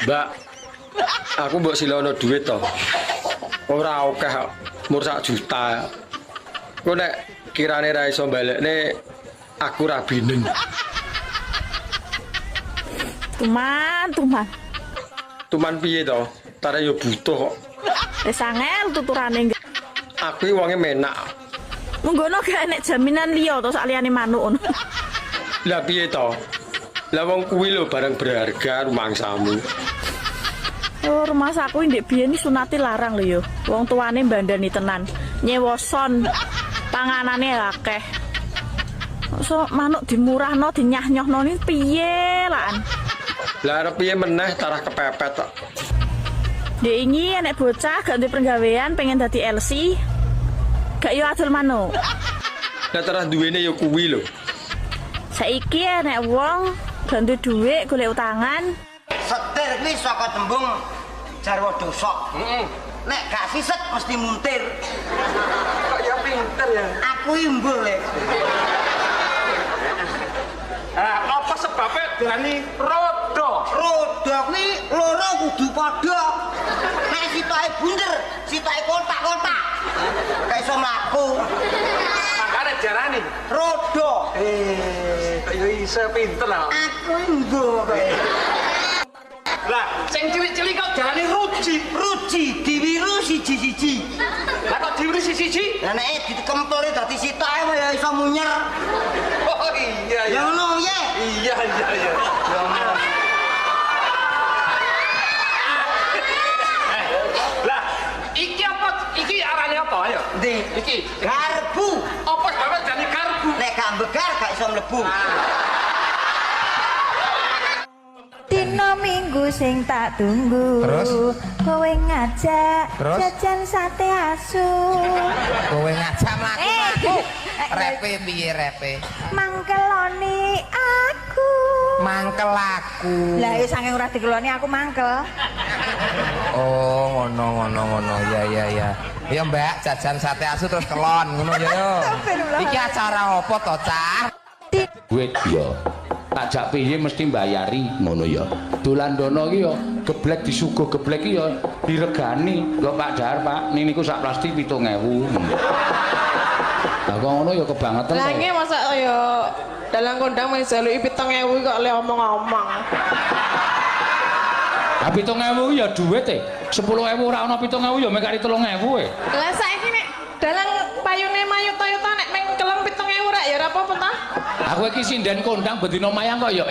Mbak, aku mbok silono duit to. Ora akeh kok, mur sak juta. Kok nek kirane ra iso balekne aku rabinen. Tuman, tuman. Tuman piye to? Tare yo butuh kok. Wis angel tuturane. Aku iki wonge menak. Munggono gak enek jaminan liya to sak liyane manuk ngono. Lah piye to? Lah wong kuwi lho barang berharga rumangsamu. Oh, rumah saku ndek biyen iki sunate larang lho yo. Wong tuane mbandani tenan. Nyewa son. Panganane akeh. So manuk dimurahno, dinyah-nyohno ni piye laan. Lah arep piye meneh tarah kepepet kok. Ndek ingi enek bocah gak duwe penggawean pengen dadi LC. Gak yo adol manuk. Lah tarah duwene yo kuwi lho. Saiki enek wong gak duwe dhuwit golek utangan. Setir kuwi saka tembung jarwa dosok. Nek gak siset mesti muntir. Kok ya pinter ya? Aku imbuh lek. Nah, apa sebabnya diarani rodo? Roda kuwi loro kudu padha. Nek sitoke bunder, sitoke kotak-kotak. Gak iso mlaku. Makanya diarani Roda. Eh, kok ya iso pinter lah. Aku imbuh pokoke. Lah, sing cilik-cilik kok diarani ruji. Ruji diwiru siji-siji. Lah kok diwiru siji-siji? Lah nek dikempeli dadi sitoke ya iso munyer. Oh iya Ya iya. ngono ye. Iya iya iya. Ya ngono. Lah, iki apa? Iki arane apa ayo? Ndi? Iki Garbu. apa sebabnya diarani garbu? Nek gak begar gak iso mlebu. Dino Minggu sing tak tunggu. Terus? Kowe ngajak Terus? Jajan sate asu. Kowe ngajak mlaku-mlaku. Eh. Repe piye repe? Mangkeloni aku. Mangkel aku. Lah ya saking ora dikeloni aku mangkel. Oh, ngono ngono ngono. Ya ya ya. Ya Mbak, jajan sate asu terus kelon ngono ya yo. Astagfirullah. Iki acara apa to, Cah? Duit ya. Tak jak piye mesti mbayari ngono ya. Dolan dono iki ya geblek disuguh geblek iki ya diregani. Lho Pak Dahar, Pak, niku sak plastik 7.000. Lah kok ngono ya kebangetan Lah to. nggih masa ya dalang kondang mung jaluki 7.000 kok le omong-omong. Lah 7.000 ya duit e. 10.000 ora ana 7.000 ya mek kari 3.000 e. Lah saiki nek dalang payune mayuta-yuta nek meng kelem 7.000 rak ya ora apa-apa ta? Aku iki sinden kondang bendina mayang kok ya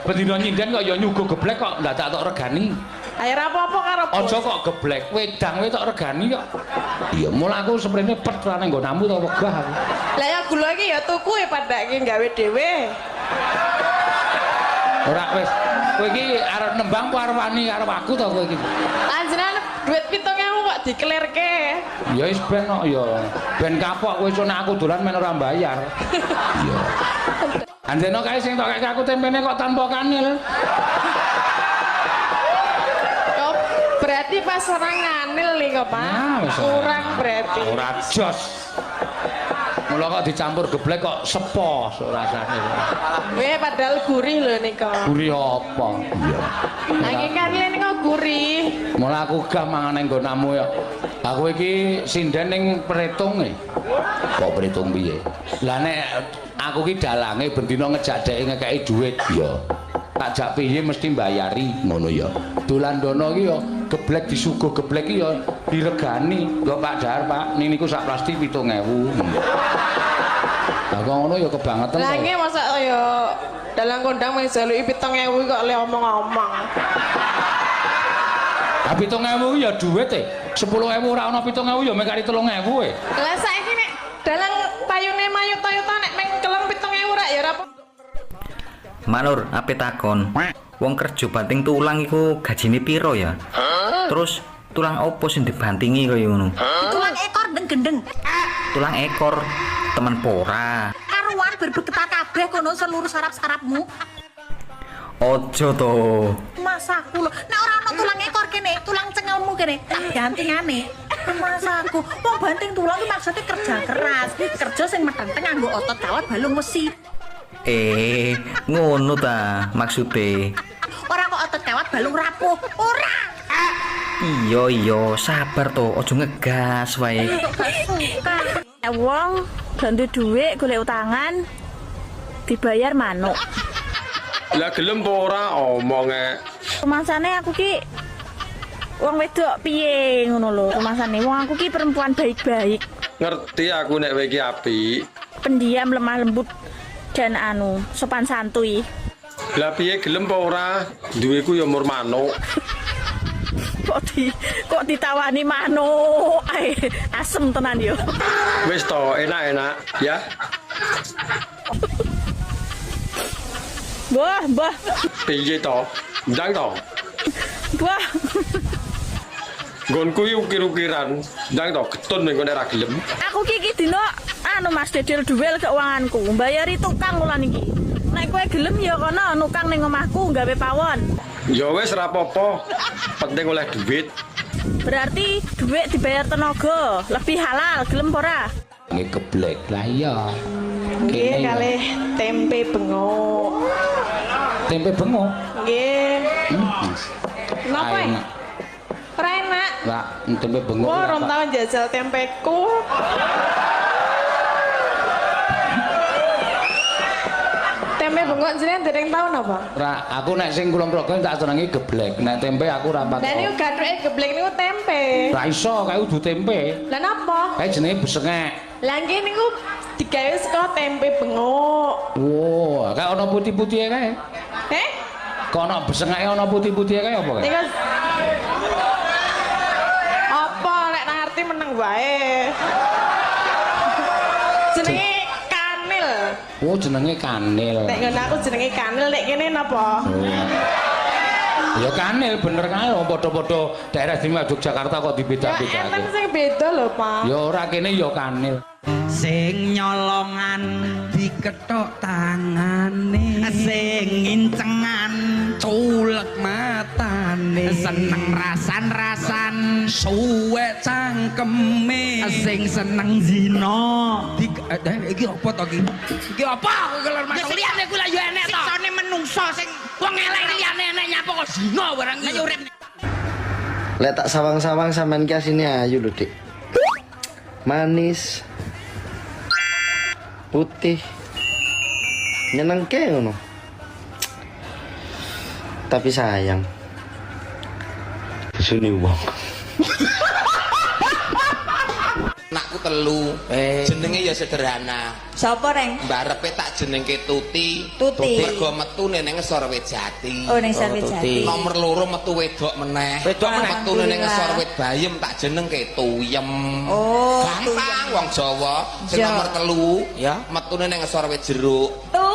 bendina nyinden kok ya nyuguh geblek kok ndadak tok regani. Ayo ora apa-apa karo bos. Aja kok geblek, wedang wae tok regani kok. Iya, mula aku seprene pet ra nang nggonamu to wegah aku. Lah ya gula iki ya tuku ya padake gawe dhewe. Ora wis. Kowe iki arep nembang apa arep wani karo aku to kowe iki? Panjenengan duit 7.000 kok diklerke. Ya wis ben kok ya. Ben kapok kowe iso nek aku dolan men ora bayar. Iya. Andeno kae sing tok kek aku tempene kok tanpa kanil. Oh, berarti pas ora nganil nih kok, Pak. Nah, wis ora. Kurang berarti. Ora jos. Mula kok dicampur geblek kok sepo rasane. Weh padahal gurih lho nika. Gurih apa? Iya. Nanging kanile nika gurih. Mula aku gah mangan nang nggonamu ya. Aku iki sinden ning Pretung e. Kok Pretung piye? Lah nek aku ki dalange bendina ngejak dheke ngekeki dhuwit ya. Tak jak piye mesti mbayari ngono ya. Dolan dono iki ya geblek disuguh geblek iki ya diregani. Lho Pak Dahar, Pak, niku sak plastik 7.000. Lah kok ngono ya kebangetan Lah to. nggih masa ya dalang kondang mung jaluki 7.000 kok le omong-omong. Lah 7.000 ya duit e. 10.000 ora ana 7.000 ya mek kari 3.000 e. Lah saiki nek dalang payune mayuta-yuta nek meng kelem 7.000 rak ya ora apa. Manur, ape takon? Wong kerja banting tulang iku gajine piro ya? Terus tulang opo sing dibantingi kaya ngono? Tulang ekor ndeng gendeng. Tulang ekor temen pora. Karuan berbegetar kabeh kono seluruh sarap-sarapmu. Ojo to. Masaku lho, nek ora ana tulang ekor kene, tulang cengelmu kene, tak bantingane. Masaku, wong banting tulang ki maksudnya kerja keras, kerja sing metenteng nganggo otot kawat balung wesi. Ngono ta maksude. Ora kok otot kawat balung rapuh. Ora. Iya iya, sabar to, aja ngegas wae. Gak suka. Wong ganti dhuwit golek utangan dibayar manuk. Lah gelem apa ora omonge. Rumasane aku ki wong wedok piye ngono lho rumasane. Wong aku ki perempuan baik-baik, Ngerti aku nek kowe iki apik. Pendiam, lemah lembut dan anu sopan santuy. Lah piye, gelem apa ora? Duweku ya mur manuk. Kok ditawani manuk ae, asem tenan yo. Wis to, enak-enak ya. Mbah, mbah, Piye to? Ndang to. Mbah. Nggonku iki ukir-ukiran. Ndang to getun ning kono ra gelem. Aku ki iki dina anu Mas Dedel duel keuanganku, mbayari tukang wulan iki. Nek kowe gelem ya kono nukang ning omahku gawe pawon. Ya wis ra apa-apa. Penting oleh duit. Berarti duit dibayar tenaga, lebih halal, gelem apa ora? Nggih geblek. Lah iya. Nggih Kene ya. kalih tempe bengok. Tempe bengok. Nggih. Napa? Enak. Ora enak. Lah tempe bengok. Wah, ora, rong Pak. tahun jajal tempeku. Tempe bengok jenengan dereng tau napa? Ora, aku nek sing Kulon Progo tak senengi geblek. Nek tempe aku ora Lah niku patek. gathuke geblek niku tempe. Ora iso, kae kudu tempe. Lah napa? Kae jenenge besengek. Lah nggih niku digawe saka tempe bengok. Wah, kae ana putih-putihe kae. Eh? Kok ana besengeke ana putih-putihe kae apa kae? Niku apa lek ra ngerti meneng wae. Jenenge kanil. Oh, jenenge kanil. Nek ngono aku jenenge kanil, nek kene napa? Oh. Ya kanil bener kae wong padha-padha daerah istimewa Yogyakarta kok Ya enten dibeda-bedake. sing beda lho, Pak. Ya ora kene ya kanil. Sing nyolongan dikethok tangane, sing ngincengan culek matane, seneng rasan-rasan suwek cangkeme, sing seneng zina di iki apa to iki? Iki apa aku kelar masuk liyane kuwi lah ya enek to. Siksane menungso sing wong elek liyane enek nyapa kok zina barang iki. Urip. Lek tak sawang-sawang sampean ki asine ayu lho, Dik. Manis. Putih. Nyenengke ngono. Tapi sayang. Bojone wong. Anakku telu, jenenge ya sederhana. Sapa, Reng? Mbarepe tak jenengke Tuti. Tuti. Mergo metu ning ngesor wit jati. Oh, ning ngesor wit jati. Nomor loro metu wedok meneh. Wedok meneh. Metu ning ngesor wit bayem tak jenengke Tuyem. Oh, gampang wong Jawa. Sing Ja. nomor telu ya metune ning ngesor wit jeruk. Tu.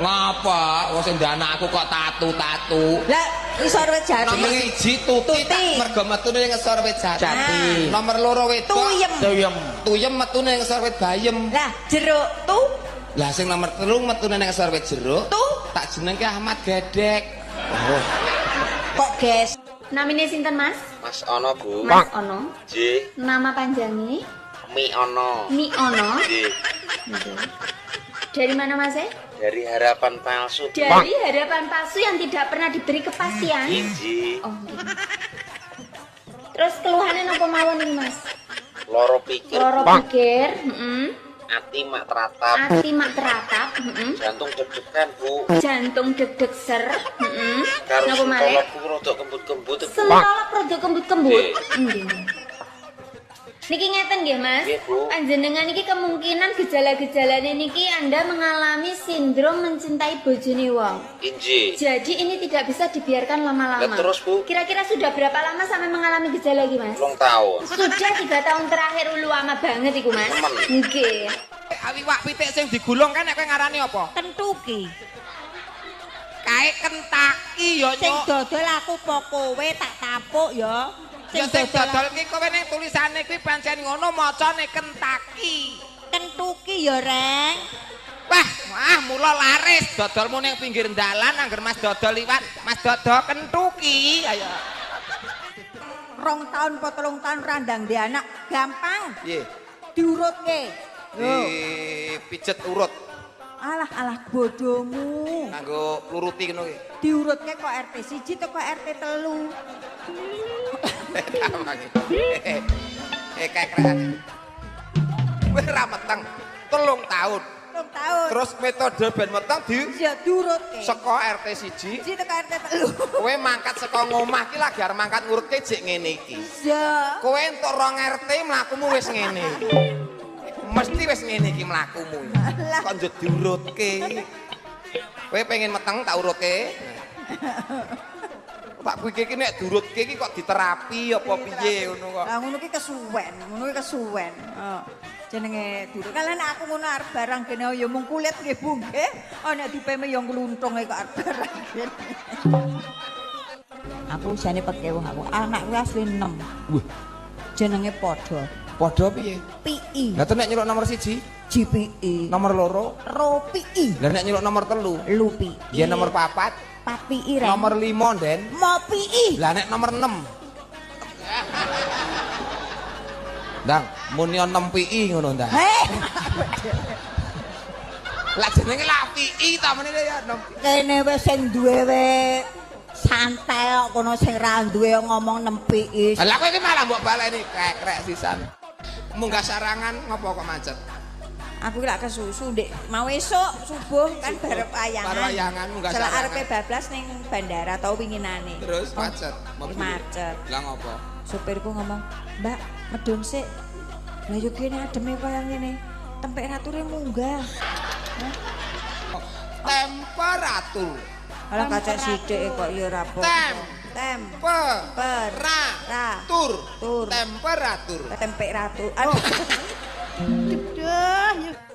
Ngapa? Wong sing ndek anakku kok tatu-tatu. Lah, ngisor wit jati. Nomor siji Tuti, tak mergo metune ning ngesor wit jati. Jati. Nomor loro wedok Tuyem. Tuyem. Tuyem metune ning ngesor wit bayem. Lah, jeruk tu. Lah sing nomor telu metune ning ngesor wit jeruk. Tu. Tak jenengke Ahmad Gedek. Oh. Kok ges? Namine sinten, Mas? Mas Ono, Bu. Mas Ono. J. Nama panjangnya Mi Ono. Mi Ono. J. Oke. Dari mana, Mas? Eh? Dari harapan palsu. Dari harapan palsu yang tidak pernah diberi kepastian. J. Oh, nggih. Terus keluhannya nopo mawon ini, Mas? Loro pikir. Loro pikir, heeh. Ati mak teratap. Ati mak teratap, heeh. Jantung deg-degan, Bu. Jantung deg-deg ser, heeh. Karo Nopo malih? sentolopku rodok kembut-kembut. Bu. Sentolop produk kembut-kembut. Nggih. Nggih. Niki ngeten nggih, Mas. Nggih, Bu. Panjenengan niki kemungkinan gejala-gejalane niki Anda mengalami sindrom mencintai bojone wong. Inji. Jadi ini tidak bisa dibiarkan lama-lama. Lah terus, Bu? Kira-kira sudah berapa lama sampai mengalami gejala iki, Mas? 3 tahun. Sudah 3 tahun terakhir, lu lama banget iku, Mas. Nemen. Nggih. Iwak pitik sing digulung kan nek kowe ngarani apa? Kentuki. Kae Kentaki ya, Sing Nyuk. dodol aku po kowe tak tapuk ya. Ya sing dodol ki kowe ning tulisane kuwi pancen ngono macane Kentaki. Kentuki ya, Reng. Wah, wah mula laris dodolmu ning pinggir dalan angger Mas dodol liwat, Mas dodol kentuki. Ayo. 2 tahun po 3 tahun randang di anak gampang Piye? diurutke. Yo. Dipijet urut. Alah alah bodomu. Nganggo pluruti ngono ki. Diurutke kok RT 1 teko RT 3. Kekrek. Kowe ra meteng 3 tahun. 3 tahun. Terus metode ben meteng di iya diurutke. Saka RT 1 1 teko RT 3. Kowe mangkat saka ngomah ki lagi arep mangkat ngurutke jek ngene iki. Iya. Kowe entuk 2 RT mlakumu wis ngene. Mesti wis ngene iki mlakumu. Kok njut diurutke. Kowe pengen meteng tak urutke. Tak pikir iki nek diurutke iki kok diterapi apa piye ngono kok. Lah ngono ki kesuwen, ngono ki kesuwen. Heeh. Jenenge durut. Lah nek aku ngono arep barang kene ya mung kulit nggih Bu nggih. Oh nek dipeme ya ngluntung kok arep barang kene. Aku jane pekewuh aku. Anakku asli 6. Wah. Jenenge padha. Padha piye? PI. Lah nek nyeluk nomor 1? GPI. Nomor 2? Ropi. Lah nek nyeluk nomor 3? Lupi. Ya nomor 4? Papi Reng. Nomor 5, Den. Mopi. Lah nek nomor 6. Ndang, muni 6 PI ngono ndang. Heh. Lah jenenge lah PI ta meneh ya 6. Kene wis sing duwe we santai kok kono sing ra duwe ngomong 6 PI. Lah kowe iki malah mbok baleni kekrek sisan. Munggah sarangan ngopo kok macet? Aku lak kesusu ndek mau esuk subuh kan barep wayangan. Barep wayangan munggah sarangan. Selak arepe bablas ning bandara tau winginane. Terus macet. Macet. Lah ngopo? Supirku ngomong, "Mbak, medun sik." Lah yo kene ademe kaya ngene. Temperature munggah. Temperatur. Alah kacek sithik kok ya ora apa. Tem per ra tur. Temperatur. Temperatur. Aduh.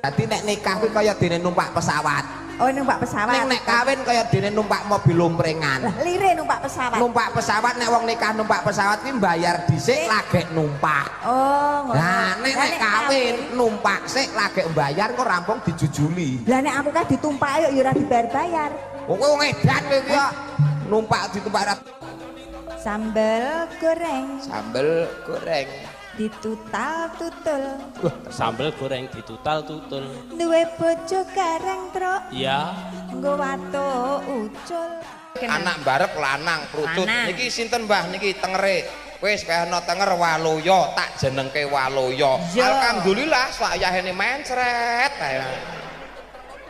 Dadi nek nikah kuwi kaya dene numpak pesawat. Oh, numpak pesawat. Ning nek kawin kaya dene numpak mobil lomprengan. Lah lire numpak pesawat. Numpak pesawat nek wong nikah numpak pesawat kuwi mbayar dhisik lagek numpak. Oh, ngono. Lah nek nek kawin numpak sik lagek mbayar kok rampung dijujuli. Lah nek aku kan ditumpaki kok ya ora dibayar-bayar. Wong kowe wong edan kowe kuwi kok numpak ditumpak ra. Sambel goreng. Sambel goreng. Ditutal tutul. Wah, sambel goreng ditutal tutul. Duwe bojo gareng, Truk. Iya. Nggo watuk ucul. Anak barep lanang prucut. Niki sinten Mbah niki tengere? Wis ana tenger Waluya, tak jenengke Waluya. Alhamdulillah sayahene mencret.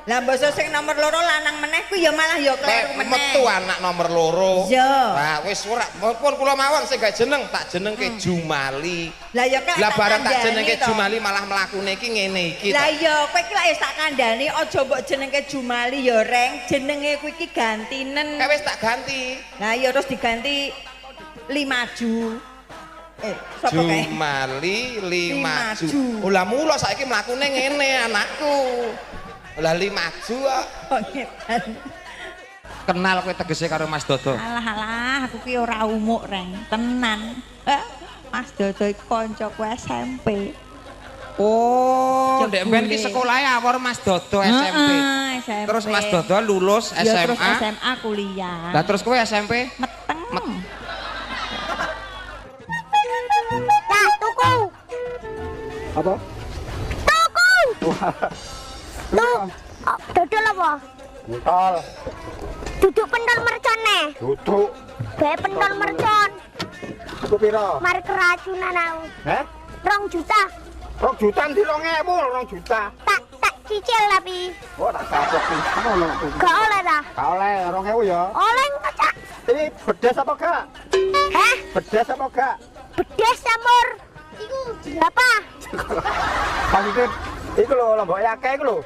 Lah mbasa sing nomor 2 lanang meneh kuwi ya malah ya kleru meneh. Metu anak nomor 2. Iya. Lah wis ora pun kula mawon sing gak jeneng tak jenengke Jumali. Lah ya kan lah bareng tak jenengke Jumali malah mlakune iki ngene iki. Lah iya kowe iki lak wis tak kandhani aja mbok jenengke Jumali ya Reng, jenenge kuwi iki gantinen. Kae wis tak ganti. Lah iya terus diganti Limaju. Sapa kae? Jumali Limaju. Oh lah mula saiki mlakune ngene anakku. Lah Limaju kok. Kenal kowe tegese karo Mas Dodo. Alah alah aku ki ora umuk Reng, tenan. Mas Dodo iki kancaku SMP. Oh, ndek mben ki sekolahe awor Mas Dodo SMP. SMP. Terus Mas Dodo lulus SMA. Ya, terus SMA kuliah. Lah terus kowe SMP? Meteng. Tak tuku. Apa? Tuku. Tuh, dodol apa? Pentol. Duduk pentol mercon. Duduk. Bae pentol mercon. Iku piro? Mari keracunan aku. Heh? 2 juta. 2 juta ndi 2000, 2 juta. Tak cicil tapi. Oh, tak kapok ngono. Gak oleh ta? Gak oleh, 2000 ya. Oleh kok, Cak. Ini bedes apa gak? Heh? Bedes apa gak? Bedes campur. Iku apa? Maksudnya iku lho lombok akeh iku lho.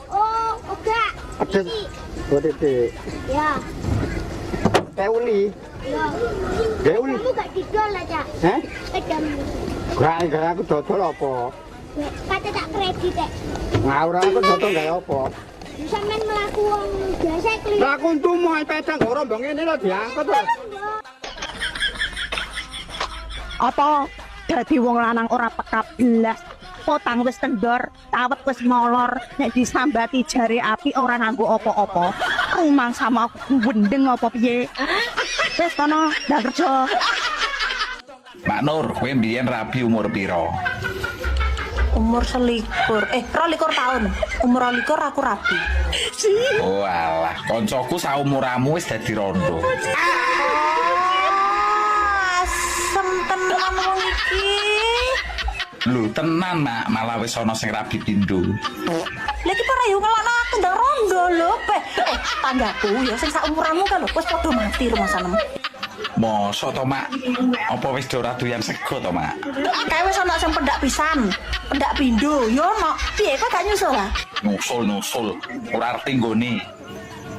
Oh, enggak. Pedes. Oh, titik. Ya. Kayak uli. Ya. Kayak uli. Kamu gak didol aja. Heh? Pedamu. Gak aku dodol apa? Kata tak kredit, Dek. Ngawur aku dodol gawe apa? Sampeyan mlaku wong biasa keliru. Mlaku untumu sepeda nggo rombong ngene lho diangkut lho. Apa dadi wong lanang ora peka blas? Potang wis kendor, tawet wis molor, nek disambati jare api ora nganggo apa-apa. Rumang sama aku wendeng apa piye? Wis kono, ndak kerja. Pak Nur, kowe mbiyen rabi umur piro? Umur 21, 22 tahun. Umur 22 aku rabi. Oh alah, koncoku saumuramu wis dadi rondo. Asem tenan wong iki. Lho tenan, Mak, malah wis ana sing rabi pindho. Lha iki ora yo ngelokno aku ndang rondo lho, Pe. Tanggaku ya sing saumuranmu ka lho wis padha mati rumasanem. Mosok to, Mak? Apa wis ora doyan sego to, Mak? Kae wis ana sing pendak pisan, pendak pindho, yo ono. Piye kok gak nyusul ah? Nyusul-nyusul, ora arti nggone.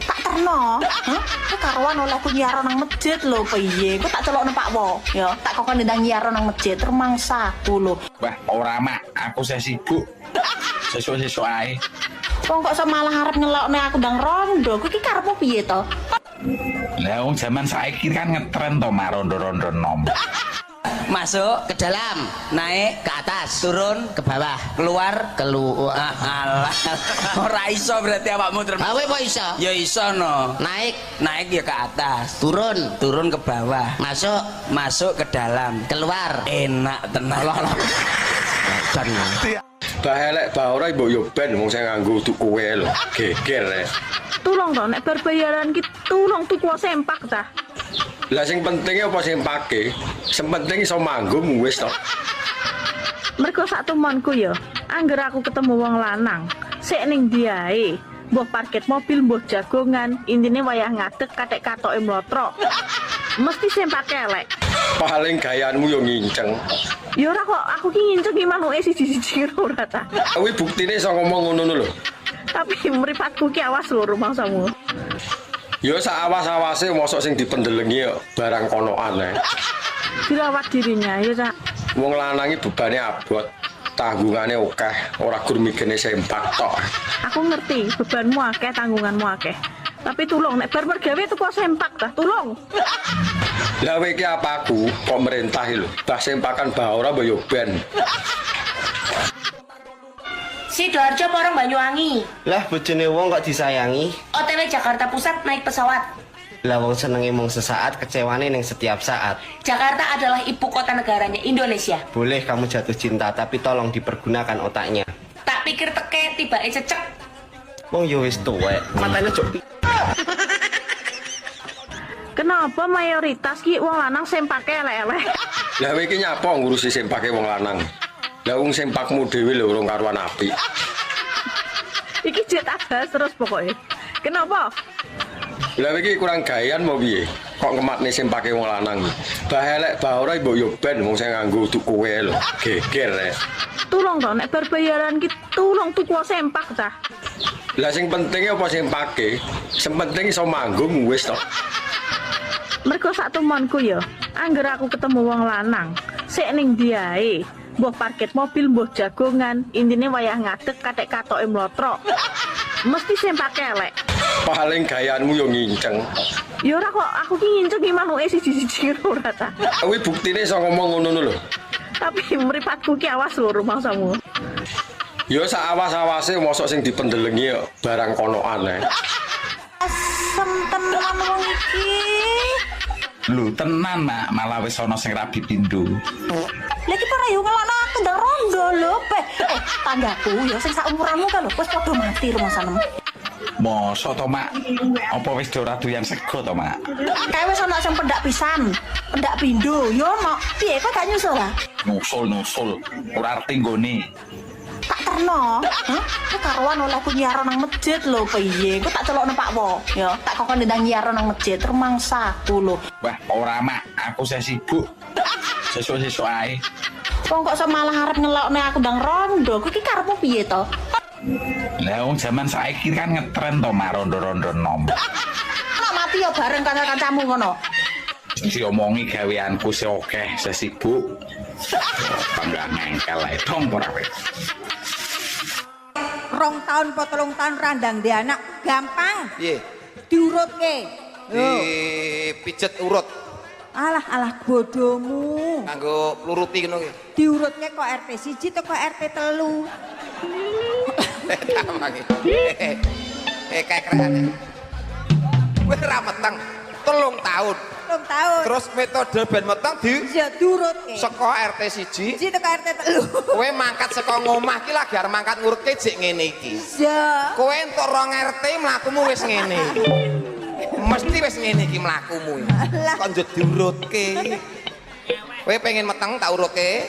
Tak terno. Hah? Ku karuan olehku nyiaran nang masjid lho, piye? Ku tak celokno Pak Wo, ya. Tak kokon ndang nyiaran nang masjid rumangsaku lho. Wah, ora, Mak, aku sih sibuk. Sesuk-sesuk ae. Wong kok iso malah arep ngelokne aku ndang rondo. Kuwi iki karepmu piye to? Lah wong jaman saiki kan ngetren to, Mak, rondo-rondo nom. Masuk ke dalam, naik ke atas, turun ke bawah, keluar keluar. Alah, ora iso berarti awakmu terus. Kowe kok iso? Ya iso no. Naik, naik ya ke atas, turun, turun ke bawah, masuk, masuk ke dalam, keluar. Enak tenan. Bah elek bah ora mbok yo ben wong sing nganggo utuk kowe lho. Geger e. Tulung to nek bar bayaran ki tulung tuku sempak cah. Lah sing penting apa sempake? Sing penting iso manggung wis to. Mergo sak tumonku ya, angger aku ketemu wong lanang, sik ning diae, mbuh parkir mobil, mbuh jagongan, intine wayah ngadeg kathek katoke mlotrok. Mesti sempake elek. Paling gayanmu yo nginceng. Ya ora kok, aku ki nginceng ki manuke siji-siji ora ta. Kuwi buktine iso ngomong ngono lho. Tapi mripatku ki awas lho rumangsamu. Ya sak awas-awase mosok sing dipendelengi barang konoan ae. Dirawat dirinya ya, Cak. Wong lanang iki bebane abot, tanggungane akeh, ora gur mikirne sempak tok. Aku ngerti bebanmu akeh, tanggunganmu akeh. Tapi tulung nek bar mergawe tuku sempak ta, tulung. Lah kowe iki apa aku kok merintah lho. Bah sempakan bah ora mbok yo ben. Sidoarjo porong Banyuwangi. Lah bojone wong kok disayangi? OTW Jakarta Pusat naik pesawat. Lah wong senenge mung sesaat, kecewane ning setiap saat. Jakarta adalah ibu kota negaranya Indonesia. Boleh kamu jatuh cinta, tapi tolong dipergunakan otaknya. Tak pikir teke tibake cecek. Wong yo wis tuwek, matane cuk. Kenapa mayoritas ki wong lanang sempake elek-elek? Lah kowe iki nyapa ngurusi sempake wong lanang? Lah wong sempakmu dhewe lho urung karuan apik. Iki jek tak bahas terus pokoknya. Kenapa? Lah iki kurang gawean mau piye? Kok ngematne sempake wong lanang. Bah elek bah ora mbok yo ben wong sing nganggo utuk kowe lho. Geger e. Tulung to nek bar bayaran ki tulung tuku sempak cah. Lah sing penting apa sempake? Sing penting iso manggung wis to. Mergo sak tumonku ya, angger aku ketemu wong lanang, sik ning diae, mbuh parkir mobil, mbuh jagongan, intine wayah ngadeg kathek katoke mlotrok. Mesti sempake elek. Paling gayanmu yo nginceng. Ya ora kok, aku ki nginceng ki manuke siji-siji ora ta. Kuwi buktine iso ngomong ngono lho. Tapi mripatku ki awas lho rumangsamu. Ya sak awas-awase mosok sing dipendelengi barang konoan ae. Asem tenan wong iki. Lho tenan, Mak, malah wis ana sing rabi pindho. Lha iki ora yo ngelokno aku ndang rondo lho, Pe. Tanggaku ya sing saumuranmu ka lho wis padha mati rumasanem. Mosok to, Mak? Apa wis ora doyan sego to, Mak? Kae wis ana sing pendak pisan, pendak pindho, yo ono. Piye kok gak nyusul ah? Nyusul-nyusul, ora arti nggone. Tak terno. Hah? Ku karuan olehku nyiaran nang masjid lho, piye? Ku tak celokno Pak Wo, ya. Tak kokon ndang nyiaran nang masjid rumangsaku lho. Wah, ora, Mak, aku sih sibuk. Sesuk-sesuk ae. Wong kok iso malah arep ngelokne aku ndang rondo. Kuwi iki karepmu piye to? Lah wong jaman saiki kan ngetren to, Mak, rondo-rondo nom. Nek mati ya bareng kanca-kancamu ngono. Diomongi gaweanku sih akeh, sih sibuk. Bangga ngengkel ae dong ora kowe. 2 tahun po 3 tahun randang di anak gampang. Piye? Diurutke. Dipijet urut. Alah alah bodomu. Nganggo pluruti ngono ki. Diurutke kok RT 1 to kok RT 3. Kekrehane. Kowe ra meteng 3 tahun. 3 tahun. Terus metode ben meteng di Iya, diurutke. Saka RT 1. Siji teko RT 3. Kowe mangkat saka ngomah ki lagi arep mangkat ngurutke jek ngene iki. Iya. Kowe entuk 2 RT mlakumu wis ngene. Mesti wis ngene iki mlakumu. Kok njut diurutke. Kowe pengen meteng tak urutke.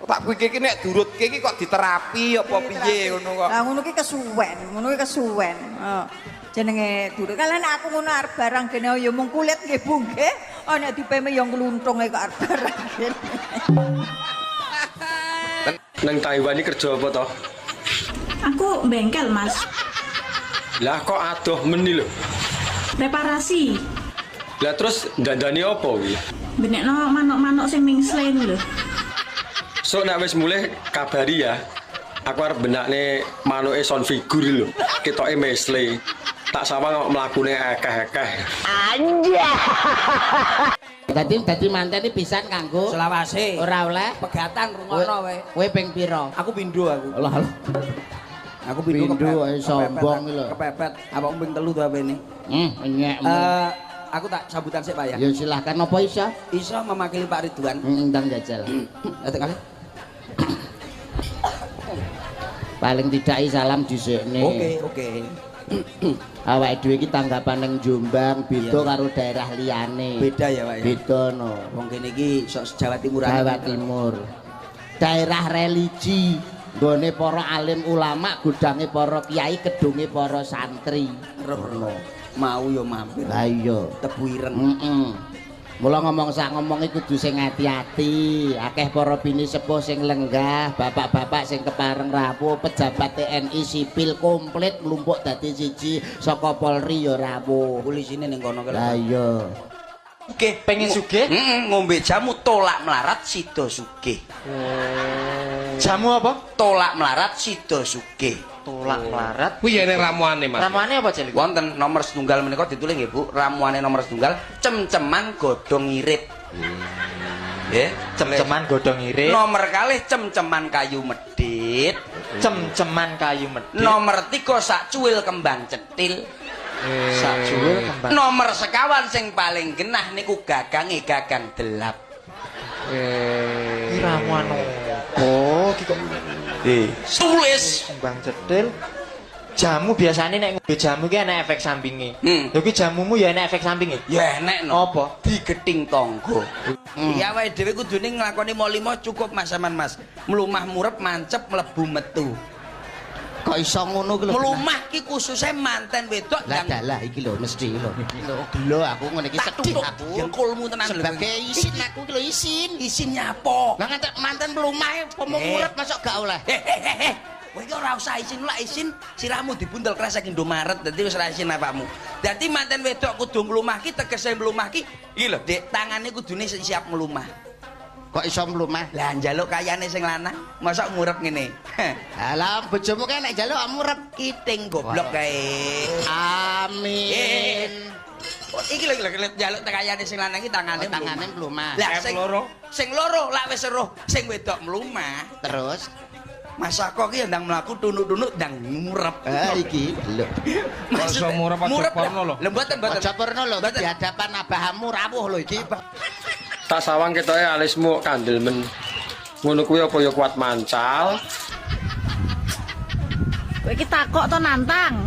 Tak pikir iki nek diurutke iki kok diterapi apa piye ngono kok. Lah ngono ki kesuwen, ngono ki kesuwen. Heeh. Jenenge durut. Kalian aku ngono arep barang kene ya mung kulit nggih Bu nggih. Oh nek dipeme ya ngluntung kok arep barang kene. Nang Taiwan iki kerja apa toh? Aku bengkel, Mas. Lah kok adoh meni lho. Reparasi. Lah terus dandani apa kuwi? Benekno manuk-manuk sing mingsle lho. Sok nek wis mulih kabari ya. Aku arep benakne manuke sound figur lho. Ketoke mesle. Tak sawang kok mlakune akeh-akeh. Anjay. Dadi manten iki pisan kanggo selawase. Ora oleh pegatan rungono kowe. Kowe ping pira? Aku pindho aku. Lah lah. Aku pindho Pindho, sombong iki lho. Kepepet. Awakmu ping 3 to apene? Nyek. Aku tak sambutan sik Pak ya. Ya silahkan apa iso? Iso mewakili Pak Ridwan. Ndang jajal. Atek kali. Paling tidak salam dhisikne. Oke, oke. Awake dhewe iki tanggapan ning Jombang beda karo daerah liyane. Beda ya, Pak ya. Beda no. Wong kene iki sok Jawa Timuran. Jawa Timur. Daerah religi, nggone para alim ulama, gudange para kiai, kedunge para santri. Roh. Mau yo mampir. Lah iya, tebu ireng. Heeh. Mula ngomong sak ngomong iki kudu sing ati-ati. Akeh para bini sepuh sing lenggah, bapak-bapak sing kepareng rawuh, pejabat TNI sipil komplit mlumpuk dadi siji, saka Polri ya rawuh. Polisine ning kono kae. Lah iya. Sugih, pengen sugih? Heeh, ngombe jamu tolak melarat sida sugih. Jamu apa? Tolak melarat sida sugih. Tolak melarat. Kuwi ene ramuane, Mas. Ramuane apa, Jel? Wonten nomor setunggal menika ditulis nggih, Bu. Ramuane nomor setunggal cem-ceman godhong irit. Nggih, cem-ceman godhong irit. Nomor kalih cem-ceman kayu medhit. Cem-ceman kayu medhit. Nomor 3 sak cuwil kembang cetil. Sak cuwil kembang. Nomor sekawan sing paling genah niku gagange gagang delap. Iki ramuan opo iki kok tulis kembang cetil. Jamu biasane nek ngombe jamu ki enek efek sampinge. Lho ki jamumu ya enek efek sampinge? Ya enek no. Apa? Digeting tangga. Ya awake dhewe kudune nglakoni mo 5 cukup Mas sampean Mas. Mlumah murep mancep mlebu metu. Kok iso ngono ki lho? Mlumah ki khususe manten wedok. Lah dalah iki lho mesti lho. Lho aku ngene iki sedih aku. Dengkulmu tenan lho. Sebagai isin aku ki lho isin. Isin nyapo? Lah ngantek manten mlumah pomo murep masuk gak oleh. Kowe iki ora usah isin lah isin sirahmu dibundel kresek Indomaret dadi wis ora isin awakmu. Dadi manten wedok kudu mlumah ki tegese mlumah ki iki lho Dik, tangane kudune siap mlumah. Kok iso mlumah? Lah njaluk kayane sing lanang, mosok ngurep ngene. Alah bojomu kae nek njaluk ngurep kiting goblok kae. Amin. Iki lho njaluk kayane sing lanang iki tangane tangane mlumah. Lah sing loro lak wis weruh sing wedok mlumah. Terus Mas Ako ki ndang mlaku tunuk-tunuk ndang ngurep. Iki lho. Iso ngurep aja porno lho. Lho mboten mboten. Aja porno lho di hadapan abahamu rawuh lho iki. Tak sawang ketoke alismu kandel men. Ngono kuwi apa ya kuat mancal? Kowe iki takok to nantang?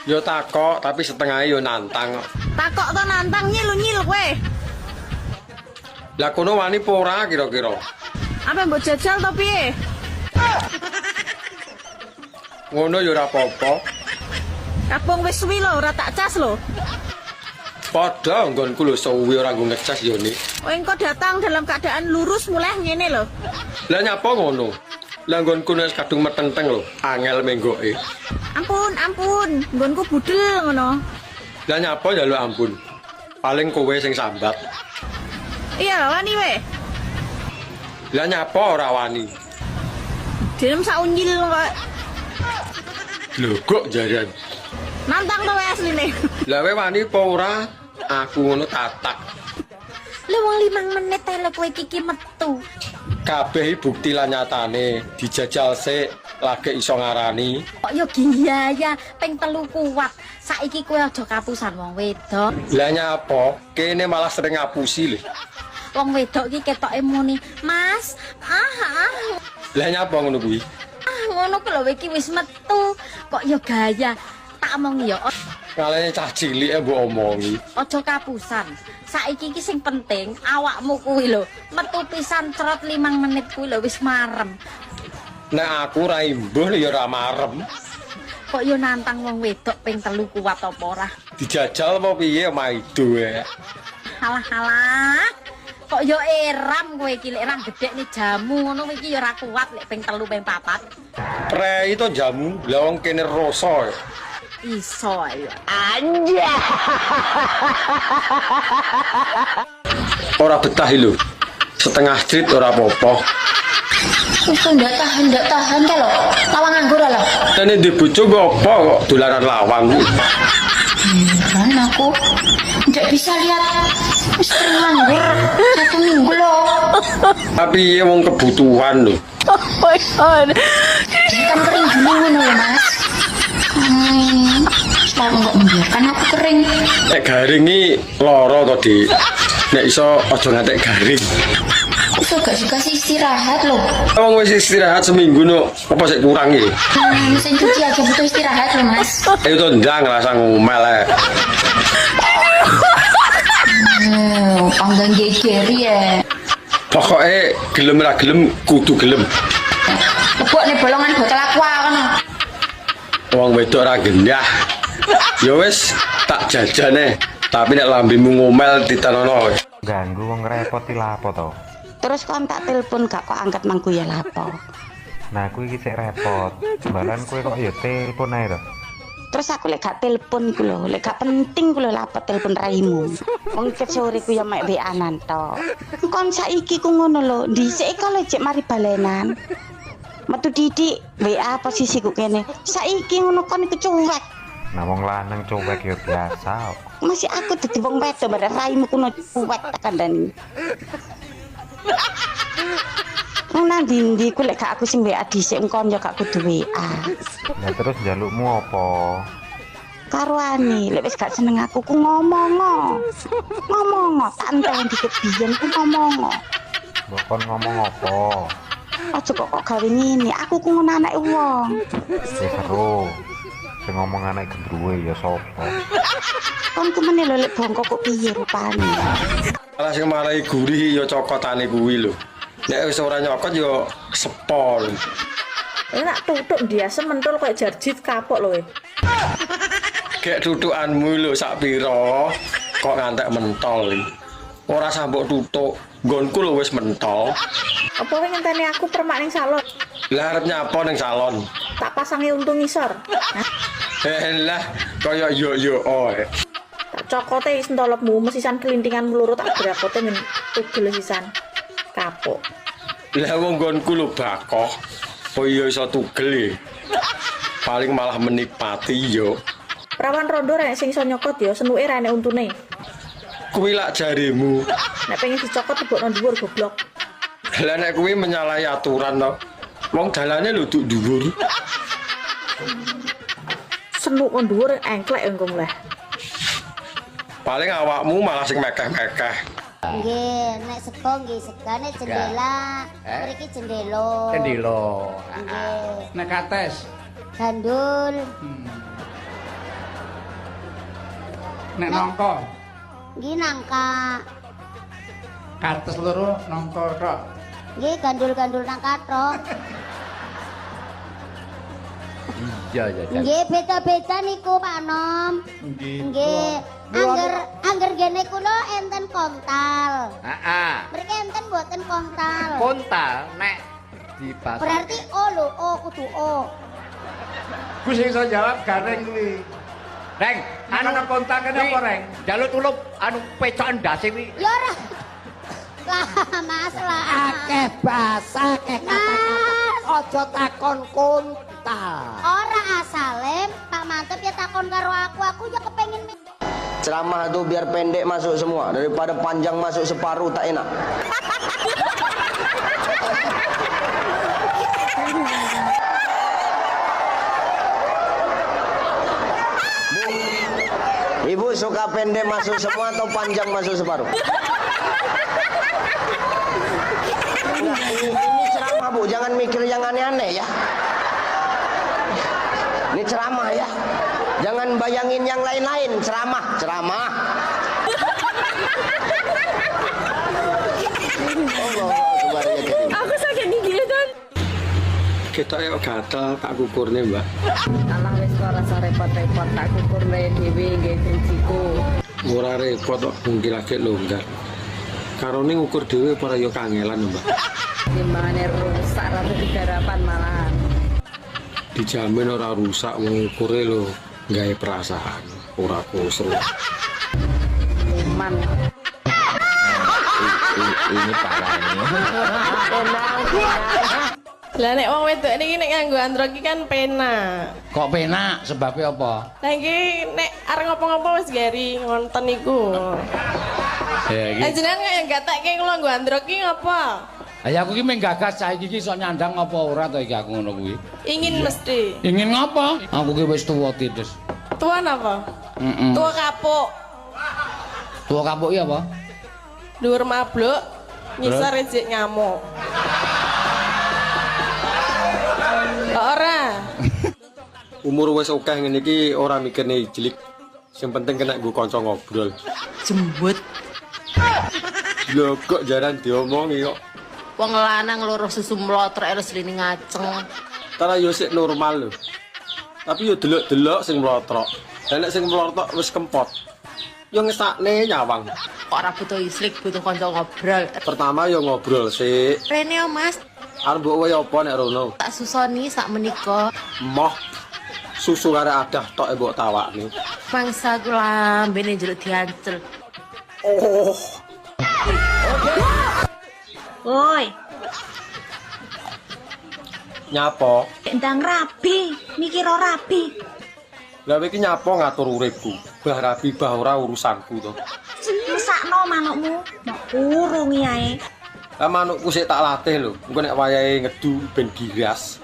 Ya takok, tapi setengahnya ya nantang. Takok to nantang nyil-nyil kowe. Lah kono wani apa ora kira-kira? Apa mbok jajal to piye? Ngono ya ora apa-apa. Kabung wis suwi lho, ora tak cas lho. Padha nggonku lho suwi ora nggo ngecas yo ni. Oh engko datang dalam keadaan lurus mulai ngene lho. Lah nyapa ngono? Lah nggonku wis kadung metenteng lho, angel menggoke. Ampun, ampun, nggonku budel ngono. Lah nyapa njaluk ampun? Paling kowe sing sambat. Iya, wani we. Lah nyapa ora wani? Dhewe sak unyil kok. Lho kok jaran. Nantang to wae asline. Lah kowe wani apa ora? Aku ngono tatak. Lho wong 5 menit ae lho kowe iki metu. Kabeh bukti lan nyatane dijajal sik. Lagi iso ngarani. Kok yo giyaya ping 3 kuat. Saiki kowe aja kapusan wong wedok. Lah nyapa? Kene malah sering ngapusi lho. Wong wedok iki ketoke muni, "Mas, ah." Lah nyapa ngono kuwi? Ah, ngono ku lho iki wis metu. Kok yo gaya. Tak omongi yo. Kalene cah cilik e mbok omongi. Aja kapusan. Saiki iki sing penting awakmu kuwi lho, metu pisan cerot 5 menit kuwi lho wis marem. Nek aku ra imbuh ya ora marem. Kok yo nantang wong wedok ping 3 kuat apa ora? Dijajal apa piye maido e. Halah-halah. Kok yo eram kowe iki lek ra gedhekne jamu ngono iki yo ora kuat lek ping 3 ping 4. Prei to jamu, lah wong kene rasa. Iso ayo. Anjay. Ora betah lho. Setengah crit ora apa-apa. Wis ndak tahan ka lho. Lawang nganggur lho. Tene ndek bojo kok apa kok dolanan lawang. Heran aku. Ndak bisa lihat istri nganggur 1 minggu loh. Tapi wong kebutuhan lho. Oh my God. Jadi kan kering dulu ngono lho, Mas. Kalau nggak membiarkan aku kering. Nek garing iki lara to, Dik. Nek iso aja ngantek garing. Aku gak dikasih istirahat loh. Wong wis istirahat seminggu no, apa sik kurang iki? Mesin cuci aja butuh istirahat loh, Mas. Ayo to ndang rasa ngomel ae. Panggang geger ya. Pokoke gelem ra gelem kudu gelem. Lebokne bolongan botol aqua kono. Wong wedok ra gendah. Ya wis tak jajane, tapi nek lambemu ngomel ditanono. Ganggu wong repot iki lapo to? Terus kon tak telepon gak kok angkat mangku ya lapo. Nah aku iki sik repot. Sembaran kowe kok ya telepon ae to. Terus aku lek gak telepon iku lho, lek gak penting ku lho lapo telepon raimu. Wong ket sore ku ya mek WA-nan tok. Kon saiki ku ngono lho, dhisik kok lho cek mari balenan. Metu didik WA posisi ku kene. Saiki ngono kon iku cuek. Nah wong lanang cuek ya biasa. Masih aku dadi wong wedok bareng raimu kuno cuek tak kandhani. Nang ndi-ndi ku lek gak aku sing WA dhisik engkon ya gak kudu WA. Lah terus njalukmu apa? Karuane lek wis gak seneng aku ku ngomong. Ngomong tak enteni dikit biyen ku ngomong. Mbok kon ngomong apa? Aja kok gawe ngene, aku ku ngono anake wong. Wis seru. Sing ngomong anak gendruwe ya sapa? Kon ku meneh lho lek bongko kok piye rupane. Malah sing marai gurih ya cokotane kuwi lho. Nek wis ora nyokot ya sepol. Nek tutuk biasa mentul koyo jarjit kapok lho. Gek tutukanmu lho sak pira kok ngantek mentol iki. Ora sambok tutuk, nggonku lho wis mentol. Apa kowe ngenteni aku permak ning salon? Lah arep nyapa ning salon? Tak pasangi untu ngisor. Lah kaya yo-yo oe. Tak cokote sentolopmu mesisan kelintingan loro tak brakote men tugel sisan. Kapok. Lah wong nggonku lho bakoh. Oh iya iso tugel e. Paling malah menikmati yo. Prawan rondo rek sing iso nyokot yo senuke ra enek untune. Kuwi lak jarimu. Nek pengen dicokot tebokno dhuwur goblok. Lah nek kuwi menyalahi aturan to. Wong dalane lho duk dhuwur. Senuk kon dhuwur engklek engko muleh. Paling awakmu malah sing mekeh-mekeh. Nggih, nek sego nggih segane jendela. Mriki jendela. Jendela. Nggih. Nek kates gandul. Nek nangka. Nggih nangka. Kates loro nangka tok. Nggih gandul-gandul nangka tok. Iya, iya, iya. Nggih beda-beda niku Pak Nom. Nggih. Nggih. Angger gene kula enten kontal. Heeh. Mriki enten mboten kontal. Kontal nek dibahas. Berarti O lho, O kudu O. Ku sing iso jawab gareng kuwi. Reng, anu kontal kene apa, Reng? Njaluk tulung anu pecokan ndase kuwi. Ya ora. Lah, Mas lah. Akeh basa, akeh kata-kata. Aja takon kontal. Ora asale Pak Mantep ya takon karo aku ya kepengin Ceramah tuh biar pendek masuk semua, daripada panjang masuk separuh tak enak. suka pendek masuk semua atau panjang masuk separuh? Nah, ini ceramah, Bu, jangan mikir yang aneh-aneh ya. Ini ceramah ya. Jangan bayangin yang lain-lain, ceramah, ceramah. Allah, Aku sakit gigi kan. Kita yuk gatel tak kukurne, Mbak. Alah wis ora usah repot-repot tak kukurne dhewe nggih janjiku. Ora repot kok mungkin lagi longgar. Karone ngukur dhewe para yo kangelan, Mbak. Timbangane rusak ra digarapan malahan. Dijamin ora rusak wong ngukure lho gawe perasaan, ora kusru. Man. Ini parah ini. Lah nek wong wedok niki nek nganggo andro iki kan penak. Kok penak sebabnya apa? Lah iki nek arep ngopo-ngopo wis gari ngonten iku. Ya Lah iki. jenengan kaya gatekke kula nggo andro iki ngopo? Ya aku iki mung gagas cah iki iso nyandang apa ora to iki aku ngono kuwi. Ingin mesti. Ingin ngopo? Aku ki wis tuwa titis. Tua napa? Heeh. Tua kapuk. Tuwa kapuk iki apa? Dhuwur mabluk, ngisor ejek ngamuk. Ora. Umur wis akeh ngene iki ora mikirne ijlik. Sing penting kena nggo kanca ngobrol. Jembut. Lho kok jaran diomongi kok. Wong lanang loro susu mlotrok terus lini ngaceng. Tara yo sik normal lho. Tapi yo delok-delok sing mlotrok. Lah nek sing mlotrok wis kempot. Yo ngesakne nyawang. Kok ora butuh islik, butuh kanca ngobrol. Pertama yo ngobrol sik. Rene yo Mas, Arep mbok wae apa nek rono? tak susoni sak menika. Moh susu karo adah tok mbok tawakne. Mangsa ku lambene njaluk diancel. Oh. Woi, Nyapo? ndang rabi, mikir ora rabi. Lah kowe iki nyapo ngatur uripku? Bah rabi bah ora urusanku to. Mesakno manukmu, mbok kurungi ae. Lah manukku sik tak latih lho. Engko nek wayahe ngedu ben giras.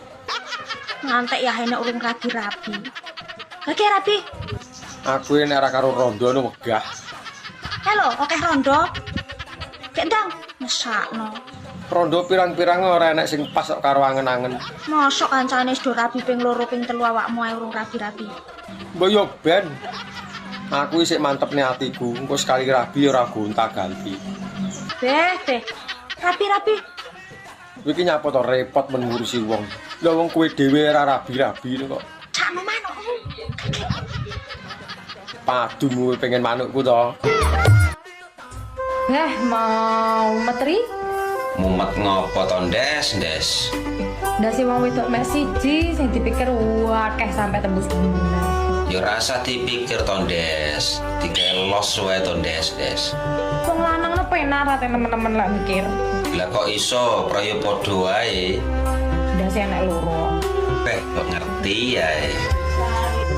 Ngantek ya nek urung rabi-rabi. Oke rabi. Aku nek ora karo rondo no wegah. Halo, oke rondo. Dek ndang, mesakno. Rondo pirang-pirang ora enek sing pas kok karo angen-angen. Mosok kancane wis do rabi ping loro ping telu awakmu ae urung rabi-rabi. Mbok yo ben. Aku isih mantepne atiku, engko sekali rabi ora gonta-ganti. Beh, beh. Rabi-rabi. Kowe iki nyapa to repot men ngurusi wong. Lah wong kowe dhewe ora rabi-rabi kok. Cakno manukmu. Padu kowe pengen manukku to. Beh, mau metri? Mumet ngopo to, Ndes, Ndes? Ndase wong wedok mek siji sing dipikir akeh sampai tembus bulan. Ya rasa dipikir to, Ndes. Dikelos wae to, Ndes, Ndes. Wong lanang no penak ra temen-temen lek mikir. Lah kok iso praya padha wae? Ndase enek loro. Beh, kok ngerti ya.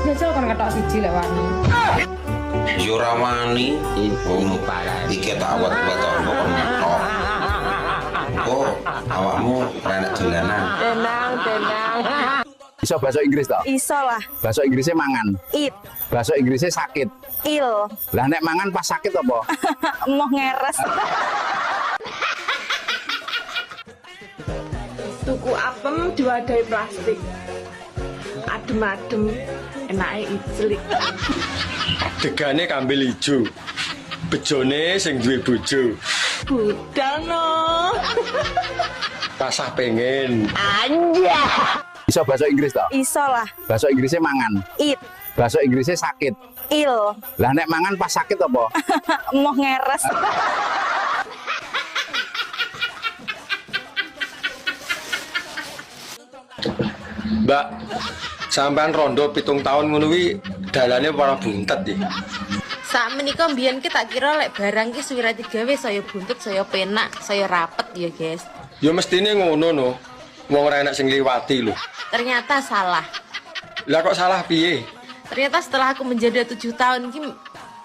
Jajal kon ketok siji lek wani. Yo ora wani. Wong iki tak awet-awet kok kon ngetok. Kok awakmu ora enak dolanan. Tenang, tenang. Iso bahasa Inggris toh? Iso lah. Bahasa Inggrisnya mangan. It, Bahasa Inggrisnya sakit. il. Lah nek mangan pas sakit apa? Moh ngeres. Tuku apem diwadahi plastik. Adem-adem, enake iclik. Degane kambil ijo. Bejone sing duwe bojo. Budal no. Rasah pengen. Anjay. Iso bahasa Inggris toh? Iso lah. Bahasa Inggrisnya mangan. It, Bahasa Inggrisnya sakit. il. Lah nek mangan pas sakit apa? Moh ngeres. Mbak, sampean rondo 7 tahun ngono kuwi dalane ora buntet ya. Sak menika mbiyen ki tak kira lek barang ki suwira digawe saya buntut, saya penak, saya rapet ya, guys. Ya mestine ngono no. Wong ora enak sing liwati lho. Ternyata salah. Lah kok salah piye? Ternyata setelah aku menjadi 7 tahun ki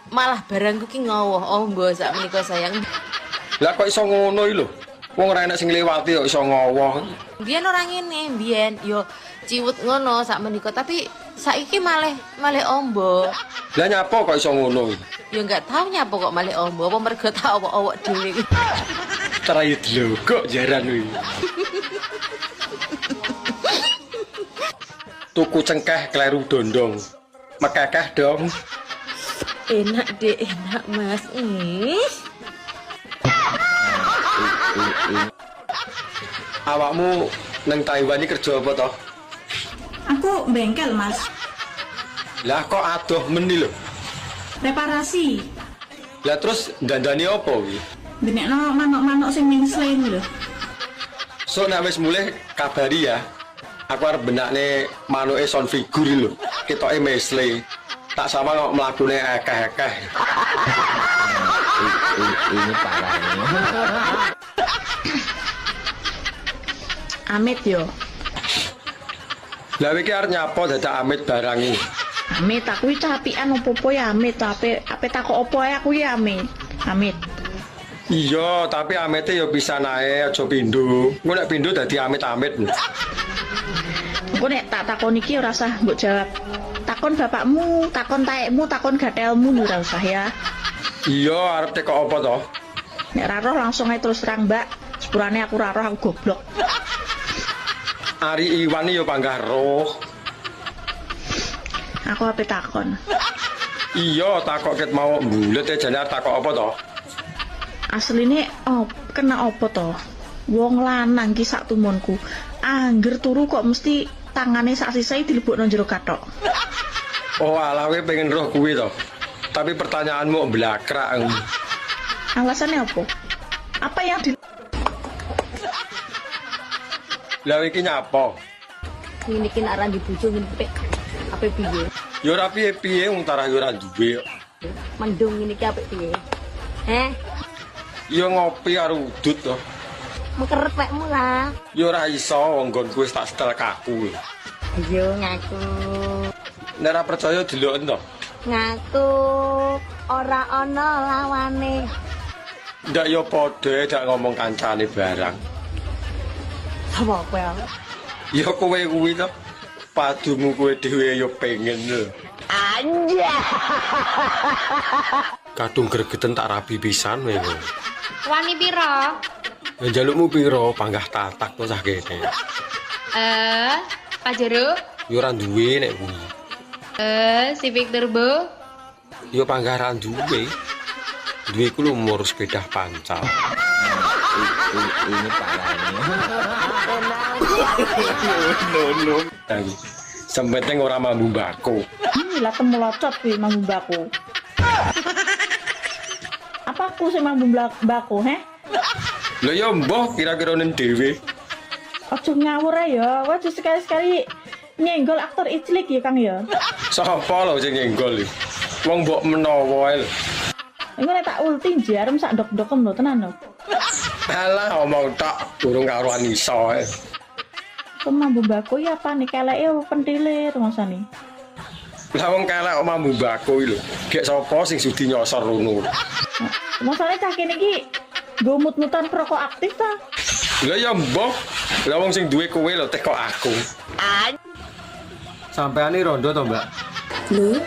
malah barangku ki ngowoh. Oh, mbok sak menika sayang. Lah kok iso ngono iki lho? Wong ora enak sing liwati kok iso ngowoh. Biyen ora ngene, biyen yo ciwut ngono sak menika, tapi saiki malih malih ombo. Lah nyapa kok iso ngono? Ya enggak tahu nyapa kok malih ombo, apa mergo tak owok-owok dhewe. Terai dlogok jaran kuwi. Tuku cengkeh kleru dondong. Mekekeh dong. Enak deh, enak Mas. Awakmu nang Taiwan iki kerja apa toh? Aku bengkel, Mas. Lah kok adoh meni lho. Reparasi. Lah terus dandani apa kuwi? Benekno manuk-manuk sing mengsle lho. Sok nek wis mulih kabari ya. Aku arep benakne manuke sound figur lho. Ketoke mesle. Tak sama kok mlakune akeh-akeh. Ini parah ini. Amit yo. Lah iki arep nyapa dadak amit barang iki? Amit aku iki capian opo-opo ya amit, ape takok opo ae aku ya amit. Amit. Iya, tapi amite ya pisan ae, aja pindho. Engko nek pindho dadi amit-amit. Engko nek tak takon iki ora usah mbok jawab. Takon bapakmu, takon taekmu, takon gatelmu ora usah ya. Iya, arep tekok apa to? Nek ra roh langsung ae terus terang, Mbak. Sepurane aku ra roh, aku goblok. Ari Iwan ya panggah roh. Aku ape takon. Iya, takok ket mau mbulet e jane arep takok apa to? Asline kena apa to? Wong lanang ki sak tumunku. Angger turu kok mesti tangane sak sisai dilebokno jero kathok. Oh, alah kowe pengen roh kuwi to. Tapi pertanyaanmu blakrak. Alasannya apa? Apa yang di Lah iki nyapa? Ngene iki nek ora dibojo ngene iki ape piye? Ya ora piye-piye wong tarah ya ora duwe. Mendung ngene iki ape piye? Heh? Ya ngopi karo udut to. Mekeret pekmu lah. Ya ora iso wong nggonku wis tak setel kaku. Iya ngaku. Nek ora percaya deloken to. Ngaku ora ana lawane. Ndak ya padha dak ngomong kancane barang. Sapa kowe? Ya kowe kuwi to. Padumu kowe dhewe ya pengen lho. Anjay. Kadung gregeten tak rabi pisan kowe. Wani piro? Ya njalukmu piro panggah tatak to cah kene. Pajero? Ya ora duwe nek kuwi. Civic Turbo? Ya panggah ra duwe. Duwe ku lumur sepeda pancal. Ini parah ini. No. Sempeteng ora mambu mbako. Lah temu locot kuwi mambu mbako. Apa aku sing mambu mbako, heh? Lah ya mbah kira-kira nen dhewe. Aja ngawur ae ya. Aja sekali-sekali nyenggol aktor iclik ya, Kang ya. Sapa lho sing nyenggol iki? Wong mbok menawa ae lho. Engko nek tak ulti jarem sak ndok-ndokem lho tenan lho. Alah omong tok durung karuan iso ae. Kok mambu mbako ya apa nih keleke apa pentile rumasane? Lah wong kelek kok mambu mbako iki lho. Gek sapa sing sudi nyosor rono. Masane cah kene iki nggo mut-mutan perokok aktif ta? Lah ya mbah, lah wong sing duwe kowe lho teko aku. Sampeane rondo to, Mbak? Lho,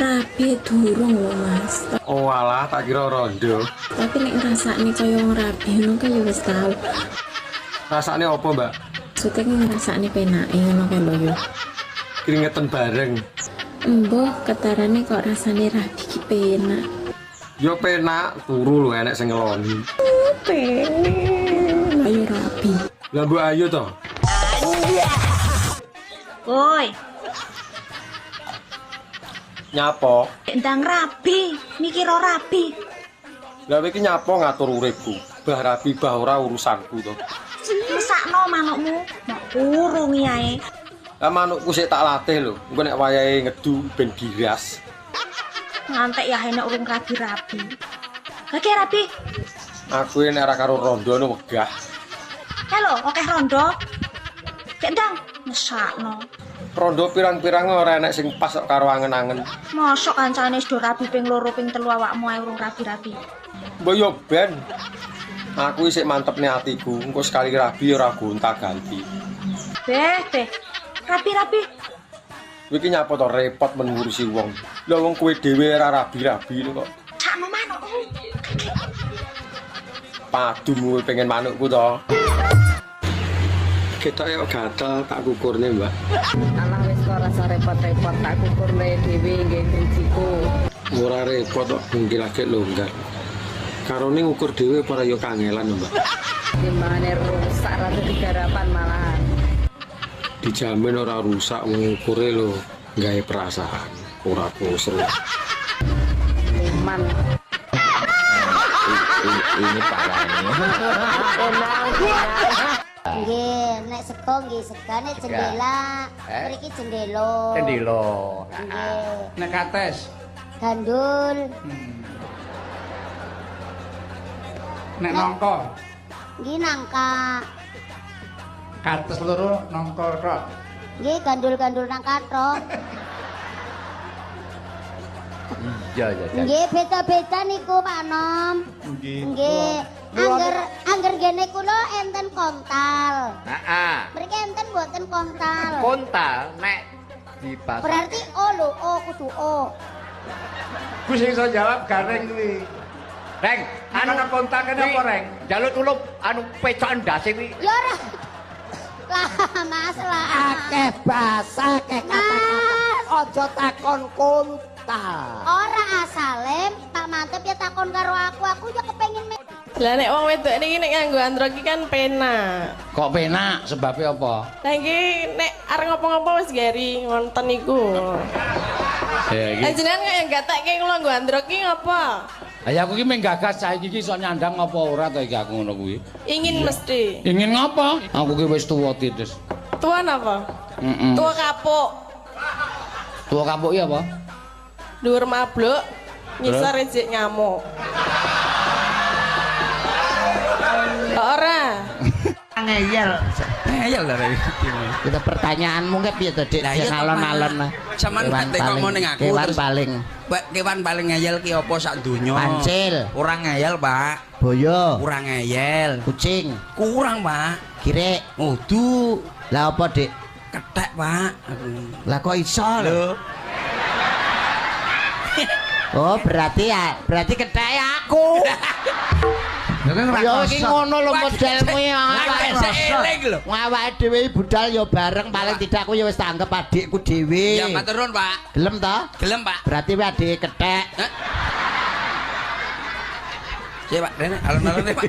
rabi durung lho, Mas. Oh alah, tak kira rondo. Tapi nek ngrasakne kaya wong rabi ngono kae ya wis tau. Rasane apa, Mbak? Maksudnya ngrasakne penake ngono kae lho yo. Keringetan bareng. Embuh, ketarane kok rasane rabi ki penak. Yo penak, turu lho enek sing ngeloni. Pengen. Ayo rabi. Lah mbok ayo to. Woi, Nyapa? ndang rabi, mikir rabi. Lah iki nyapa ngatur uripku? Bah rabi bah ora urusanku to. Mesakno manukmu, mbok kurungi ae. Lah manukku sik tak latih lho. Engko nek wayahe ngedu ben giras. Ngantek ya enek urung rabi-rabi. Lagi rabi. Aku nek ora karo rondo no wegah. Halo, akeh rondo. Cek ndang, mesakno. Rondo pirang-pirang ora enek sing pas kok karo angen-angen. Mosok kancane wis do rabi ping 2 ping 3 awakmu ae urung rabi-rabi. Mbok yo ben. Aku isih mantepne atiku, engko sekali rabi ora gonta-ganti. Beh, beh. Rabi-rabi. Kowe iki nyapa to repot men ngurusi wong. Lah wong kowe dhewe ora rabi-rabi lho kok. Sakno manukku. Padu kowe pengen manukku to. Ketoke kok gatel tak kukurne, Mbak. Alah wis kok rasa repot-repot tak kukurne dhewe nggih drijiku. Ora repot kok mungkin lagi longgar. Karone ngukur dhewe para yo kangelan, Mbak. Timbangane rusak rada digarapan malahan. Dijamin ora rusak wong ngukure lho, gawe perasaan, ora kusru. Iman. Ini parah ini. Nggih, nek sego nggih segane jendela. Mriki jendela. Jendela. Nggih. Nek kates, Gandul. Nek nangka. Nggih nangka. Kates loro nangka tok. Nggih gandul-gandul nangka tok. Iya ya. Nggih beda-beda niku Pak Nom. Nggih. Nggih. Angger gene kula enten kontal. Heeh. Mriki enten mboten kontal. Kontal nek dibasake. Berarti O lho, O kudu O. Ku sing iso jawab gareng kuwi. Reng, anu kontal kene apa, Reng? Njaluk tulung anu pecok ndase kuwi. Ya ora. Lah, Mas lah. Akeh basa, akeh kata-kata. Aja takon kontal. Ora asale Pak Mantep ya takon karo aku ya kepengin Lah nek wong wedok niki nek nganggo androk iki kan penak. Kok penak sebabnya apa? Lah iki nek arep ngopo-ngopo wis gari ngonten niku. Ya iki. Lah jenengan kaya gatekke kula nganggo androk iki ngopo? Lah ya aku iki mung gagas cah iki iso nyandang apa ora to iki aku ngono kuwi. Ingin mesti. Ingin ngopo? Aku ki wis tuwa titis. Tuwa napa? Heeh. Tuwa kapuk. Tuwa kapuk iki apa? Dhuwur mabluk, ngisor ejek ngamuk. Ora. Ngeyel. Ngeyel lah iki. Kita pertanyaanmu ke piye to, Dik? Lah iya, Alon-alon. Sampeyan Kewan gak tekok ning aku kewan terus paling Pak, kewan paling ngeyel ki apa sak donya? Pancil. Ora ngeyel, Pak. Boyo. Kurang ngeyel. Kucing. Kurang, Pak. Kirik. Udu. Lah apa, Dik? Kethek, Pak. Lah kok iso lho? Oh, berarti ya, berarti ketheke aku. Ya iki ngono lho modelmu ya. Awake dhewe budal ya bareng, paling tidak aku ya wis tak anggap adikku dhewe. Ya matur nuwun, Pak. Gelem ta? Gelem, Pak. Berarti kowe adike kethek. Sik, Pak, rene alon-alon Pak.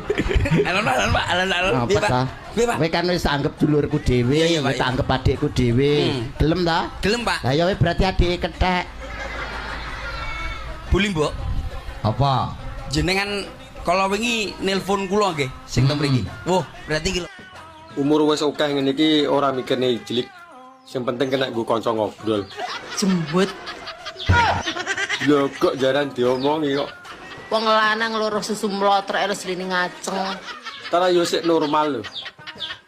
Alon-alon, Pak, alon-alon. Piye, Pak? Piye, Pak? Kowe kan wis tak anggap dulurku dhewe, wis tak anggap adikku dhewe. Gelem ta? Gelem, Pak. Lah ya kowe berarti adike kethek. Buli, Mbok. Apa? Jenengan kalau wingi nelpon kula nggih sing teng mriki. Wah, berarti iki lho. Umur wis akeh ngene iki ora mikirne ijlik. Sing penting kena nggo kanca ngobrol. Jembut. Lho kok jaran diomongi kok. Wong lanang loro susu mlotrok terus lini ngaceng. Tara yo sik normal lho.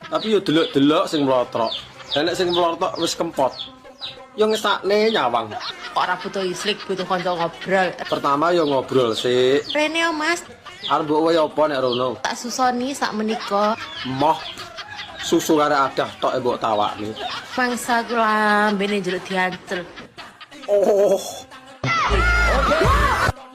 Tapi yo delok-delok sing mlotrok. Lah nek sing mlotrok wis kempot. Yo ngesakne nyawang. Kok ora butuh islik, butuh kanca ngobrol. Pertama yo ngobrol sik. Rene yo, Mas. Arep mbok wae apa nek rono? Tak susoni sak menika. Moh. Susu karo adah tok mbok tawakne. Mangsa ku lambene njaluk diancel. Oh.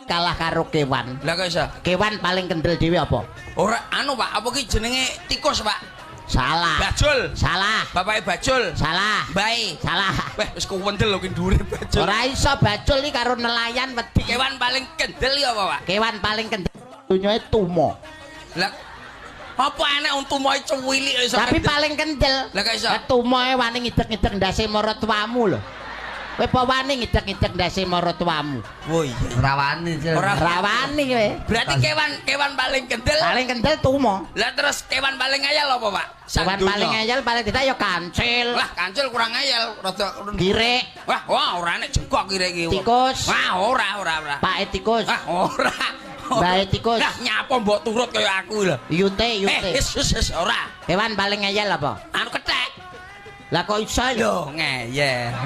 Kalah karo kewan. Lah kok iso? Kewan paling kendel dhewe apa? Ora anu, Pak, apa ki jenenge tikus, Pak? Salah. Bajul. Salah. Bapake Bajul. Salah. Mbae. Salah. Weh, wis kuwendel lho ki dhuwure Bajul. Ora iso Bajul iki karo nelayan wedi. Kewan paling kendel ya apa, Pak? Kewan paling kendel dunyae tumo. Lah apa enek wong tumoe cuwilik iso? Tapi paling kendel. Lah kok iso? Tumoe wani ngidek-ngidek ndase maratuamu lho. Kowe apa wani ngidek-ngidek ndase maratuamu? Oh iya. Ora wani. Ora wani kowe. Berarti kewan paling kendel. Paling kendel tumo. Lah terus kewan paling ngeyel apa, Pak? Kewan paling ngeyel paling tidak ya kancil. Lah kancil kurang ngeyel, rada kirik. Wah, wah ora enek jengkok kirik iki. Tikus. Wah, ora. Pake tikus. Wah, ora. Bae tikus. Lah nyapa mbok turut kaya aku lho. Yute. Wis ora. Kewan paling ngeyel apa? Anu kethek. Lah kok iso lho ngeyel.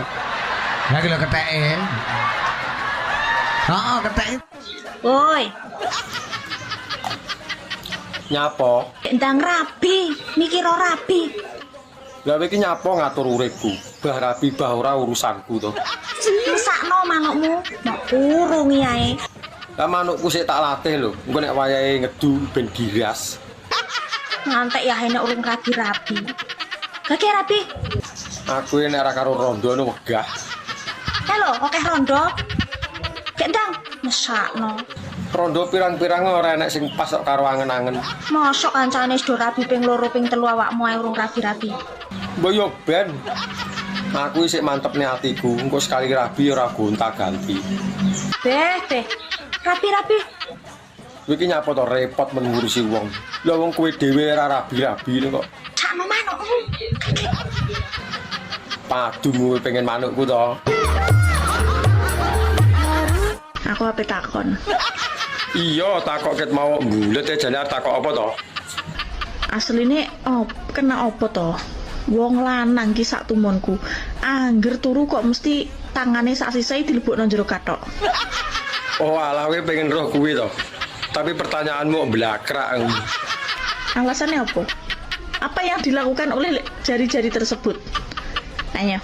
Lah iki lho ketheke. Heeh, ketheke. Woi. Nyapa? Ndang rabi, mikir rabi. Lah iki nyapa ngatur uripku? Bah rabi bah ora urusanku to. Mesakno manukmu, mbok kurungi ae. Lah manukku sik tak latih lho, engko nek wayahe ngedu ben giras. Ngantek ya nek urung rabi-rabi. Gak rabi. Aku nek ora karo rondo no wegah. Halo, akeh rondo. Gek ndang mesakno. Rondo pirang-pirang ora enek sing pas kok karo angen-angen. Mosok kancane wis do rabi ping 2 ping 3 awakmu ae urung rabi-rabi. Mbok yo ben. Aku isih mantepne atiku, engko sekali rabi ora gonta-ganti. Beh, beh. Rabi-rabi. Kowe iki nyapa to repot men ngurusi wong. Lah wong kowe dhewe ora rabi-rabi kok. Sakno manukmu. Padu kowe pengen manukku to. Aku ape takon. Iya, takok ket mau mbulet e jane arep takok apa to? Asline kena apa to? Wong lanang ki sak tumonku. Angger turu kok mesti tangane sak sisih dilebokno jero kathok. Oh alah kowe pengen roh kuwi to. Tapi pertanyaanmu blakrak. Alasannya apa? Apa yang dilakukan oleh jari-jari tersebut? Tanya.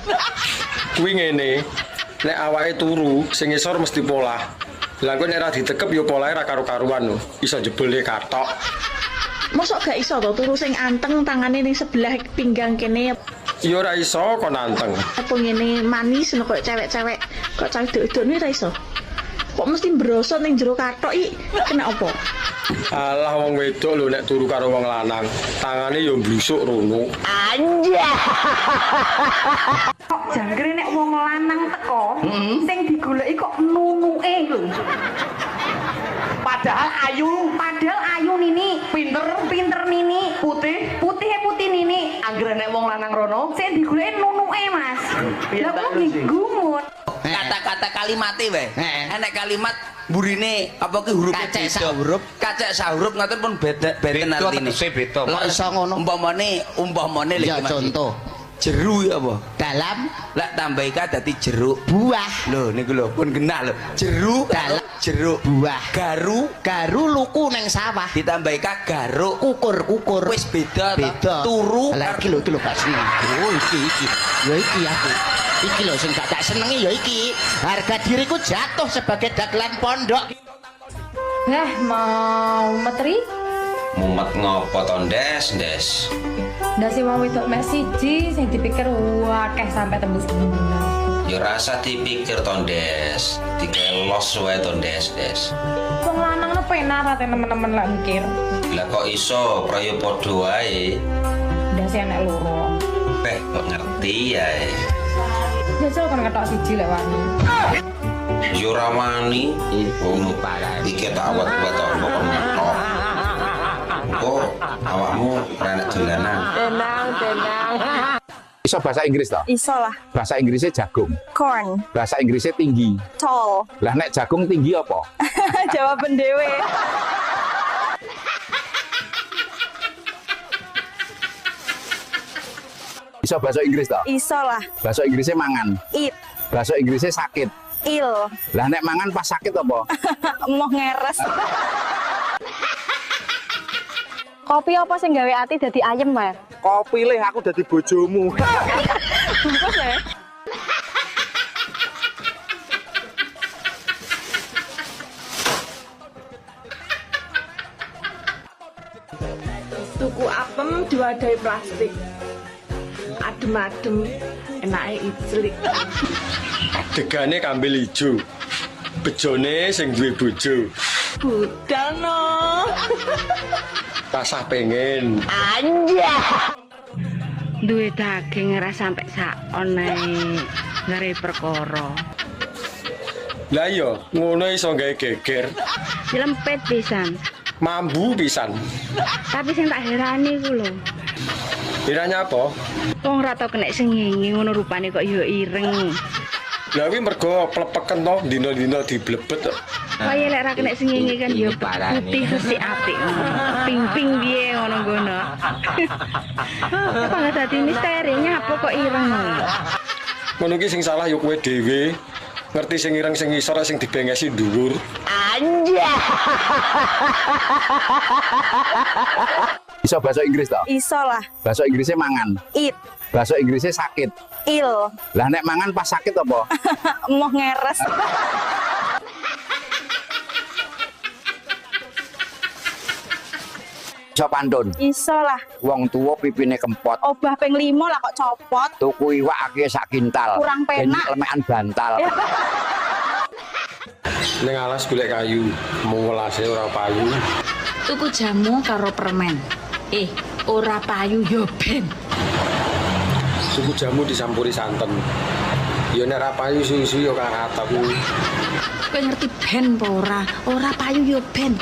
Kuwi ngene, nek awake turu sing ngisor mesti polah. Lah kowe nek ora ditekep ya polahe ra karu-karuan lho. Iso jebole kathok. Mosok gak iso to turu sing anteng tangane ning sebelah pinggang kene. Ya ora iso kon anteng. Apa ngene manis ngono kok cewek-cewek kok cah wedok-wedok ni ora iso. Kok mesti brosot ning jero kathok iki kena apa? Alah wong wedok lho nek turu karo wong lanang, tangane ya mblusuk rono. Anjay. Kok jangkre nek wong lanang teko, sing digoleki kok nunuke lho. Padahal ayu, padahal ayu Nini, pinter, pinter Nini, putih, putih putih Nini. Anggere nek wong lanang rono, sing digoleki nunuke, Mas. Lah kok gumun. Kata-kata kalimate wae. Enek kalimat mburine apa ki hurufe Kacek beda. sak huruf. Kacek sak huruf ngoten pun beda benten artine. Tegese beda. Kok iso ngono? Umpamane lho Ya iki, Mas. contoh. Jeru ya apa? Dalam Lek tambahi ka dadi jeruk. buah. Lho niku lho pun genah lho. Jeru Dalam jeruk buah. Garu Garu luku neng sawah. ditambahi ka garuk. Kukur-kukur. Wis beda ta. Beda. Turu Lah iki lho iki lho gak seneng. Oh iki iki. Ya iki aku. Iki lho sing gak tak senengi ya iki. Harga diriku jatuh sebagai dagelan pondok. Lah mau metri? Mumet ngopo to, Ndes, Ndes? Ndase wong wedok mek siji sing dipikir akeh sampe tembus bulan. Ya rasa dipikir to, Ndes. Digawe los wae to, Ndes, Ndes. Wong lanang no penak rate nemen-nemen lek mikir. Lah kok iso praya padha wae? Ndase enek loro. Beh, kok ngerti ya. Jajal kon ketok siji lek wani. Ya ora wani. Wong iki tak awet-awet to kok kon ngetok. Kok awakmu ora enek dolanan. Tenang, tenang. Iso bahasa Inggris toh? Iso lah. Bahasa Inggrisnya jagung. Corn, Bahasa Inggrisnya tinggi. tall. Lah nek jagung tinggi apa? Jawaban dewe. Iso bahasa Inggris toh? Iso lah. Bahasa Inggrisnya mangan. Eat, Bahasa Inggrisnya sakit. ill. Lah nek mangan pas sakit apa? Moh ngeres. Kopi apa sing gawe ati dadi ayem, Mas? Kopi leh aku dadi bojomu. Bungkus ya. Tuku apem diwadahi plastik. Adem-adem, enake iclik. Degane kambil ijo. Bejone sing duwe bojo. Budal no. Rasah pengen. Anjay. Duwe daging ora sampe sakon ae. Ngare perkara. Lah iya, ngono iso gawe geger. Lempet pisan. Mambu pisan. Tapi sing tak herani ku lho, Kiranya apa? wong ora tau kena sengenge ngono rupane kok ya ireng. Lah kuwi mergo plepeken to dina-dina diblebet kok. Kaya lek ra kena sengenge kan ya putih resik apik ngono. Ping-ping piye ngono ngono. Apa nggak dadi misteri nyapa kok ireng ngono. Ngono ki sing salah ya kowe dhewe. Ngerti sing ireng sing ngisor sing dibengesi dhuwur. Anjay. Iso bahasa Inggris toh? Iso lah. Bahasa Inggrisnya mangan. Eat, Bahasa Inggrisnya sakit. Il. Lah nek mangan pas sakit apa? Moh ngeres. Iso pantun. Iso lah. Wong tuwa pipine kempot. Obah ping 5 lah kok copot. Tuku iwak akeh sak kintal. Kurang penak. Lemekan bantal. Ning alas golek kayu, mung welase ora payu. Tuku jamu karo permen. Ora payu yo ben. Tuku jamu disampuri santen. Ya nek ora payu suwi-suwi yo karat aku. Kowe ngerti ben apa ora? Ora payu yo ben.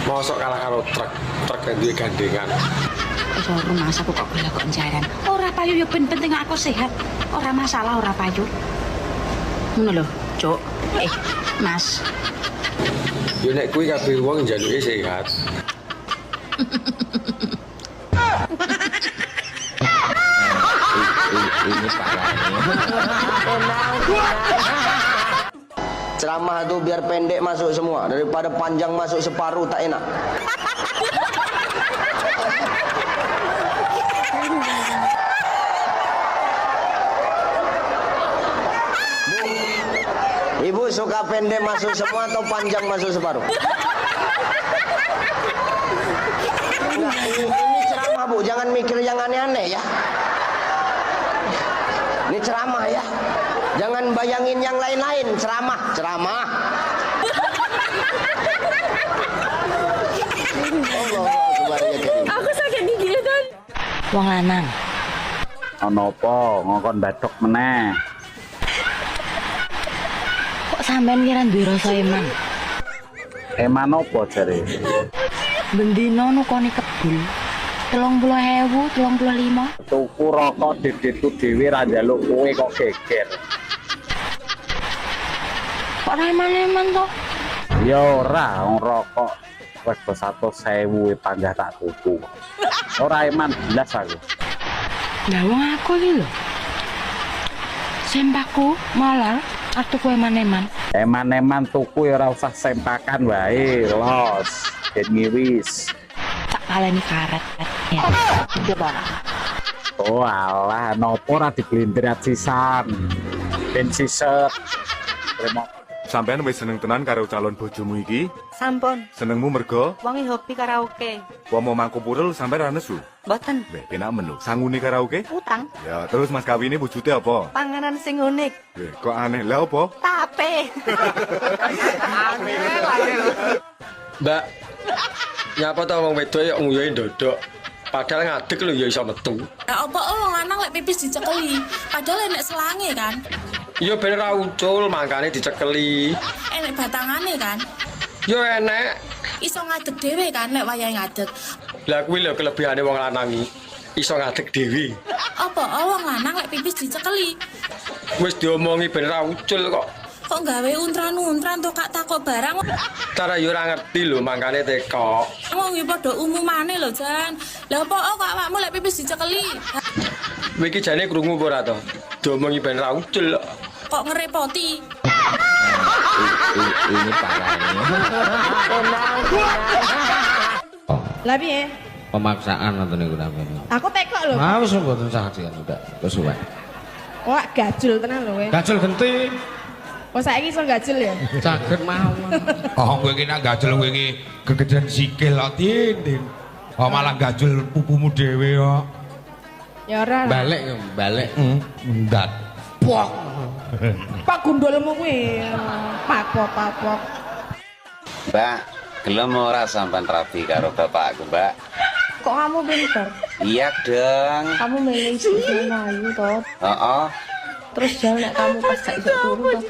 Mosok kalah karo truk, truk yang duwe gandengan. Wis ora mas aku kok golek kok jaran. Ora payu yo ben, penting aku sehat. Ora masalah ora payu. Ngono lho, Cuk. Mas. Yo nek kuwi kabeh wong njaluke sehat. Ini parah. Ceramah tuh biar pendek masuk semua, daripada panjang masuk separuh tak enak. Bu, Ibu suka pendek masuk semua atau panjang masuk separuh? Nah, ini ceramah Bu, jangan mikir yang aneh-aneh ya. Ini ceramah ya. Jangan bayangin yang lain-lain, ceramah, ceramah. Allah Akbar ya Karim. Aku sakit gigi kan. Wong lanang. Ana apa ngongkon bathok meneh? Kok sampean kira duwe rasa eman? Eman apa jare? Bendina nukone kebul. 30.000, 35. Tuku rokok diditku dhewe ra njaluk kowe kok geger. Kok ra eman-eman to? Ya ora, wong rokok wis 100.000 panggah tak tuku. Ora eman blas aku. Lah wong aku iki lho. Sempakku malah tuku eman-eman. Eman-eman tuku ya ora usah sempakan wae, los. Ben ngiwis. Tak baleni karet. Ya. Coba. Oh alah, nopo ora diglindrat sisan. Ben siset. Terima. Sampean wis seneng tenan karo calon bojomu iki? Sampun. Senengmu mergo Wonge hobi karaoke. wong mau mangku purul sampean ra nesu. Mboten. Weh, penak men lho. Sangune karaoke? Utang. Ya, terus mas kawine wujude apa? Panganan sing unik. Weh, kok aneh lah apa? Tape. Mbak, nyapa to wong wedok ya nguyuhe ndodok. Padahal ngadeg lho ya iso metu. Lah opo wong lanang lek pipis dicekeli, padahal enek selange kan. Ya ben ra ucul mangkane dicekeli. Enek batangane kan. Ya enek. Iso ngadeg dhewe kan lek wayahe ngadeg. Lah kuwi lho kelebihane wong lanang iki. Iso ngadeg dhewe. Apa wong lanang lek pipis dicekeli? Wis diomongi ben ra ucul kok. Kok gawe untran-untran to kak takok barang. Cara yo ora ngerti lho mangkane tekok. Wong yo padha umumane lho Jan. Lah apa kok awakmu lek pipis dicekeli? Kowe iki jane krungu apa ora to? Diomongi ben ra ucul kok. Kok ngerepoti. Ini parah. Lah piye? Pemaksaan ngoten niku namanya. Aku tekok lho. Ah wis mboten saksian udah kesuwen. Wah, gajul tenan lho kowe. Gajul genti. Oh saiki iso gajul ya? Saged mawon. Oh kowe iki nek gajul kowe iki gegedean sikil kok Din, Din. Oh malah gajul pupumu dhewe kok. Ya ora. Balik balik. Ndak. Pok. Pak gundulmu kuwi. Papok papok. Mbak, gelem ora sampean rabi karo bapakku, Mbak? Kok kamu pinter? Iya dong. Kamu milih ibu Ayu toh. Heeh. Terus jalan nek kamu pas gak iso turu toh.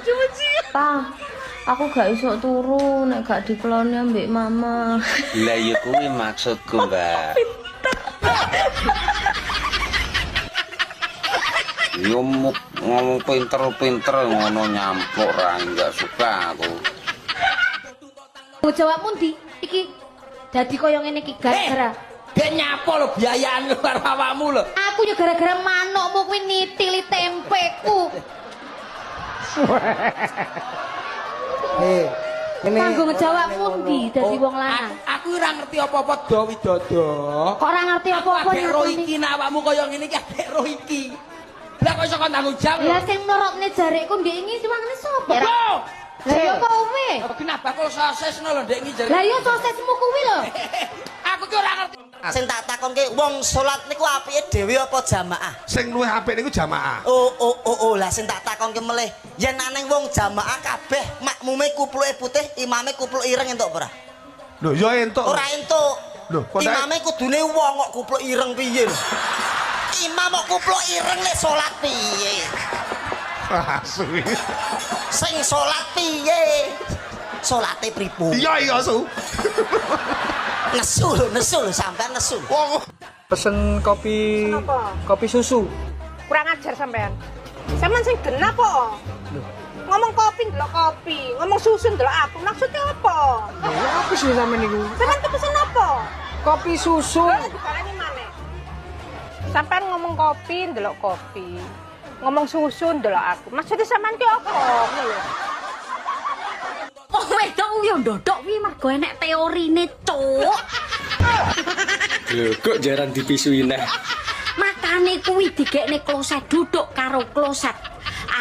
Pa, aku gak iso turu nek gak dikeloni ambek mama. Lah ya kuwi maksudku, Mbak. Yo ngomong pinter-pinter ngono nyampuk ra enggak suka aku. Jawabmu ndi? Iki dadi koyo ngene iki gara-gara Dek nyapa lho biayaan lho karo awakmu lho. Aku yo gara-gara manukmu kuwi nitili tempeku. Tanggung jawabmu ndi dadi wong lanang? Aku ora ngerti apa-apa do Widodo. Kok ora ngerti apa-apa Aku ro nyatane? iki nek awakmu kaya ngene iki agek roh iki. Lah kok iso kon tanggung jawab? Lah sing norokne jarekku ndek ingi siwangane sapa? Lho, Lah ya kowe. Kenapa kok sosis no lho ndek ingi jare? Lah ya sosismu kuwi lho. Aku ki ora ngerti. Sing tak takonke wong salat niku apike dhewe apa jamaah? Sing luwih apik niku jamaah. Oh, lah sing tak takonke melih, yen aneng wong jamaah kabeh makmume kupluke putih, imame kupluk ireng entuk apa ora? Lho, ya entuk. Ora entuk. Lho, kok imame kudune wong kok kupluk ireng piye lho? Imam kok kupluk ireng nek salat piye? Asu. Sing salat piye? Salate pripun? Iya, Su. Nesu lho, sampean nesu. Pesen kopi kopi susu. Kurang ajar sampean. Sampean sing genah po. Ngomong kopi ndelok kopi, ngomong susu ndelok aku. Maksudnya apa? Lha apa sih sampean niku? Sampean kepesen apa? Kopi susu. Lha dibaleni maneh. Sampean ngomong kopi ndelok kopi. Ngomong susu ndelok aku. Maksudnya sampean ki apa? Ngono lho. Wong wedok yo ndodok kuwi mergo enek teorine, cuk. Lho, kok jaran dipisui neh. Makane kuwi digekne kloset duduk karo kloset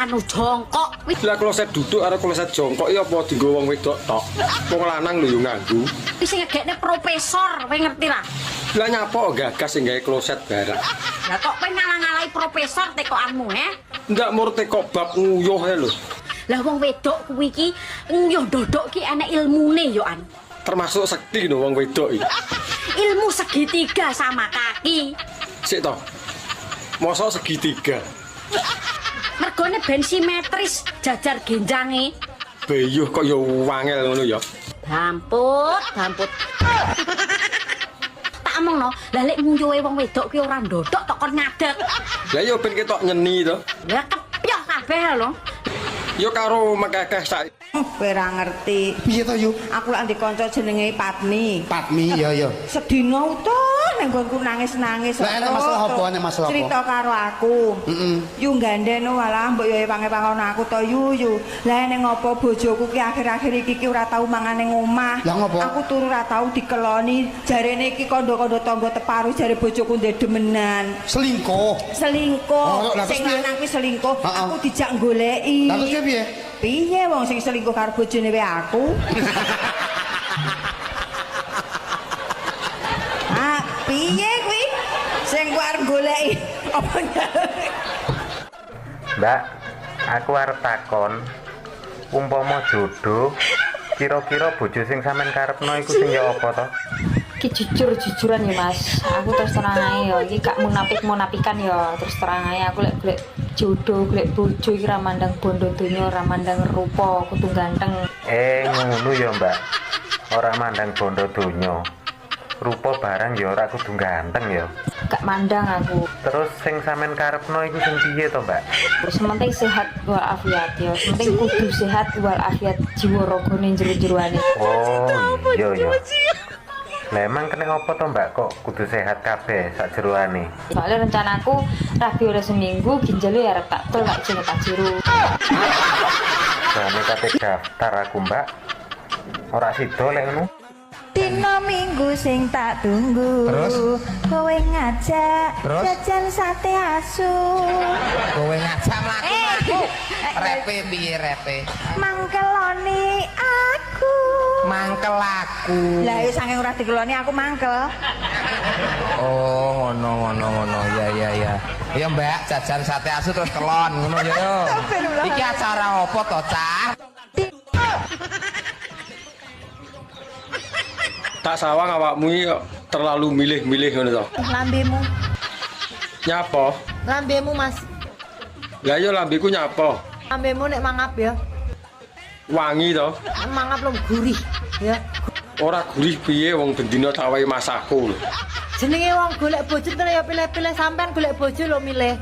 anu jongkok kuwi. Lah kloset duduk karo kloset jongkok ya apa dienggo wong wedok tok? Wong lanang lho yo nganggo. Wis sing ngegekne profesor, kowe ngerti lah. Lah nyapa gagas sing gawe kloset barang. Lah kok kowe ngalah-ngalahi profesor tekokanmu, he? Ndak mur teko bab nguyuh e lho. Lah wong wedok kuwi iki nguyuh ndodok ki enek ilmune yo an. Termasuk sekti lho wong wedok iki. Ilmu segitiga sama kaki. Sik to. Mosok segitiga. Mergone ben simetris jajar genjange. Beyuh kok yo wangel ngono ya. Damput, damput. Tak omongno, lah lek nguyuhe wong wedok ki ora ndodok tok kon ngadeg. Lah yo ben ketok nyeni to. Lah kepyoh kabeh lho. Yo karo mekekeh sak. Kowe ora ngerti. Piye to, Yu? Aku lak ndek kanca jenenge Patmi. Patmi, iya iya. Sedina utuh nang nggonku nangis-nangis. Lah enek masalah apa? Enek masalah apa? Cerita karo aku. Heeh. Yu ganden walah mbok yo ewang-ewangono aku to yu yu. Lah nek ngopo bojoku ki akhir-akhir iki ki ora tau mangan ning omah. Lah ngopo? Aku turu ora tau dikeloni. Jarene iki kandha-kandha tangga teparu jare bojoku ndek demenan. Selingkuh. Selingkuh. Oh, sing lanang kuwi selingkuh. Aku dijak goleki. Lah terus piye? Piye wong sing selingkuh karo bojone wae aku? Ah, piye kuwi? Sing ku arep goleki apa njaluk? Mbak, aku arep takon, umpama jodoh, kira-kira bojo sing sampean karepno iku sing ya apa to? Ki jujur-jujuran ya Mas, aku terus terang ae ya, iki gak munafik-munafikan ya, terus terang ae aku lek golek jodoh, golek bojo iki ra mandang bondo donya, ra mandang rupa, kudu ganteng. Ngono ya, Mbak. Ora mandang bondo donya. Rupa barang ya ora kudu ganteng ya. Gak mandang aku. Terus sing sampean karepno iku sing piye to, Mbak? Terus penting sehat walafiat ya, penting kudu sehat walafiat jiwa ragane jero-jeroane. Oh, iya ya. Lah emang kena apa to, Mbak, kok kudu sehat kabeh sak jeroane? Soalnya rencanaku rabi oleh seminggu ginjal ya arep tak tol tak jeneng Pajero. Jane kate daftar aku, Mbak. Ora sida lek ngono. Dina Minggu sing tak tunggu. Terus? Kowe ngajak Terus? jajan sate asu. Kowe ngajak mlaku-mlaku. Repe piye repe? Mangkeloni aku. Mangkel aku. Lah ya saking ora dikeloni aku mangkel. Oh, ngono ngono ngono. Ya ya ya. Ya Mbak, jajan sate asu terus kelon ngono ya yo. Iki acara apa to, Cah? Tak sawang awakmu iki terlalu milih-milih ngono to. Lambemu. Nyapa? Lambemu, Mas. Lah iya lambeku nyapa? Lambemu nek mangap ya. Wangi to. Nek mangap lho gurih ya. Ora gurih piye wong bendina tak wae masakku lho. Jenenge wong golek bojo terus ya pilih-pilih, sampean golek bojo lho milih.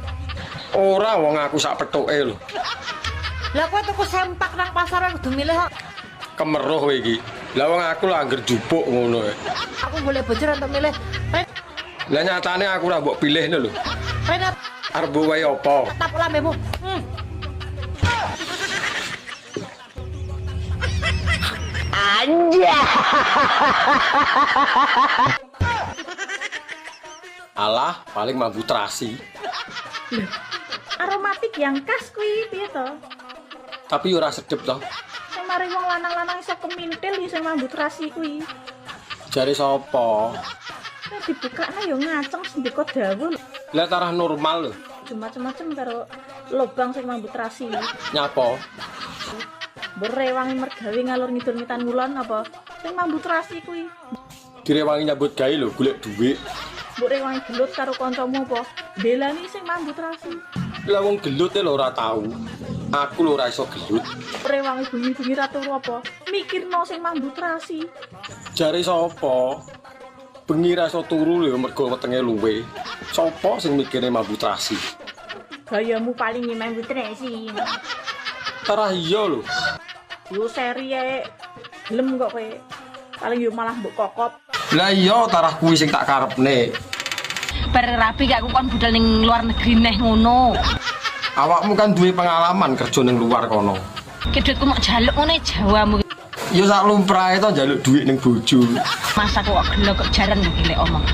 Ora wong aku sak pethuke lho. Lah kowe tuku sempak nang pasar kudu milih kok. Kemeruh kowe iki. Lah wong aku lho angger jupuk ngono. Aku golek bojo ora entuk milih. Lah nyatane aku ora mbok pilih lho. Rene arep mbok wae apa? Tapuk lambemu. Anjay. Alah, paling mambu terasi. Lho, aromatik yang khas kuwi piye to? Tapi ora sedep to. Sing mari wong lanang-lanang iso kemintil ya sing mambu terasi kuwi. Jare sapa? Nek dibukakne ya ngaceng sendika dawuh. Lah tarah normal lho. Macem-macem karo lobang sing mambu terasi. Nyapa? Berewangi mergawe ngalor ngidul ngitan ngulon apa? Sing mambu terasi kuwi. Direwangi nyambut gawe lho golek dhuwit. Mbok rewangi gelut karo kancamu apa? Belani sing mambu terasi. Lah wong gelut e lho ora tau. Aku lho ora iso gelut. Rewangi bengi-bengi ra turu apa? Mikirno sing mambu terasi. Jare sapa? Bengi ra iso turu lho mergo wetenge luwe. Sapa sing mikirne mambu terasi? Gayamu paling mambu terasi. Tarah iya lho. Yo seri ae. Gelem kok kowe. Paling yo malah mbok kokop. Lah iya tarah kuwi sing tak karepne. Bar rabi gak aku kon budal ning luar negeri neh ngono. Awakmu kan duwe pengalaman kerja ning luar kono. Ki duitku mok jaluk ngene Jawamu. Ya sak lumrahe to njaluk dhuwit ning bojo. Masa kok gelo kok jaran iki lek omong.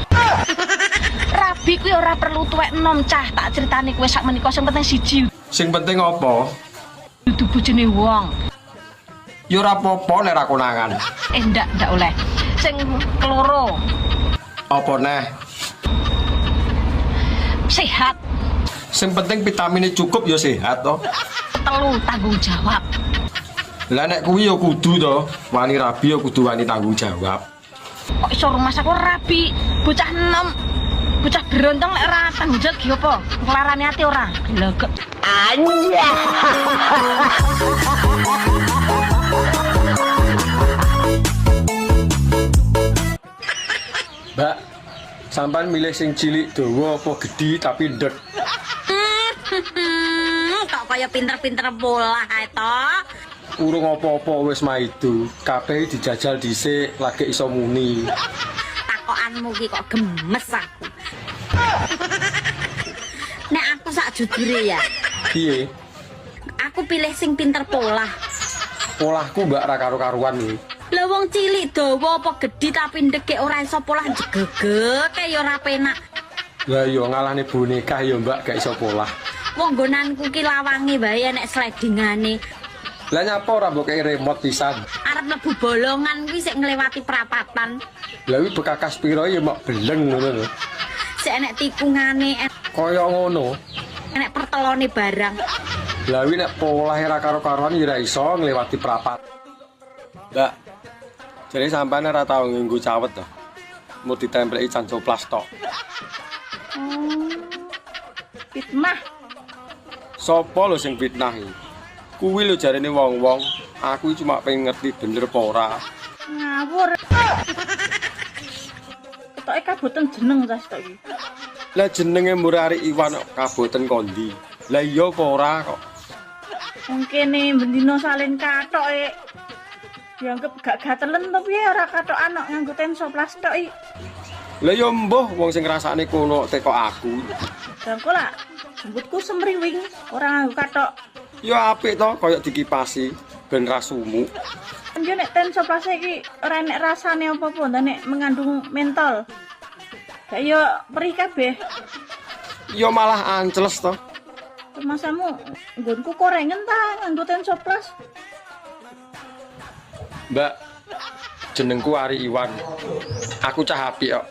Rabi kuwi ora perlu tuwek enom cah, tak critani kowe sak menika sing penting siji. Sing penting apa? Dudu bojone wong. Ya ora apa-apa nek ra konangan. Ndak, ndak oleh. Sing keloro. Apa neh? Sehat. Sing penting vitamine cukup ya sehat to. Telu tanggung jawab. Lah nek kuwi ya kudu to, wani rabi ya kudu wani tanggung jawab. Kok iso rumah aku rabi, bocah enom, bocah berontong lek ora tanggung jawab ki apa? Nglarani ati ora? Glegek. Anjay. Mbak, sampean milih sing cilik dawa apa gedhi tapi ndek? Kok kaya pinter-pinter bolah ae to? Urung apa-apa wis maido, kabeh dijajal dhisik lagi iso muni. Takokanmu ki kok gemes aku. Nek aku sak jujure ya, Piye? aku pilih sing pinter polah. Polahku mbak ra karo-karuan iki. Lah wong cilik dawa apa gedhi tapi ndekek ora iso polah jegegek ya ora penak. Lah iya ngalahne boneka ya mbak gak iso polah. Wong nggonanku ki lawange wae enek slidingane. Lah nyapa ora mbok kei remote pisan? Arep mlebu bolongan kuwi sik nglewati prapatan. Lah kuwi bekakas piro ya mok beleng ngono lho. Sik enek tikungane, Kaya ngono. enek pertelone barang. Lah kuwi nek polahe ra karo-karuan ya ora iso nglewati prapat. Mbak, jadi sampean ora tau nganggo cawet to? Mau ditempleki cancoplas tok. Oh. Fitnah. Sopo lho sing fitnah iki? Kuwi lho jarene wong-wong, aku cuma pengen ngerti bener apa ora. Ngawur. Ketoke kaboten jeneng cah sitok iki. Lah jenenge Murari Iwan kok kaboten kondi. Lah iya apa ora kok? Wong kene bendina salin kathok e. Dianggep gak gatelen to piye ora kathokan kok nganggo tensoplas tok iki. Lah ya mbuh wong sing ngrasakne kono teko aku. Lah engko lah jemputku semriwing ora nganggo kathok. Ya apik to kaya dikipasi ben ra sumuk. Yo nek tensoplas iki ora enek rasane apa-apa, ndak nek mengandung mentol. Gak yo perih kabeh. Ya malah anceles to. Masamu nggonku korengen ta nganggo tensoplas. Mbak, jenengku Ari Iwan. Aku cah apik kok.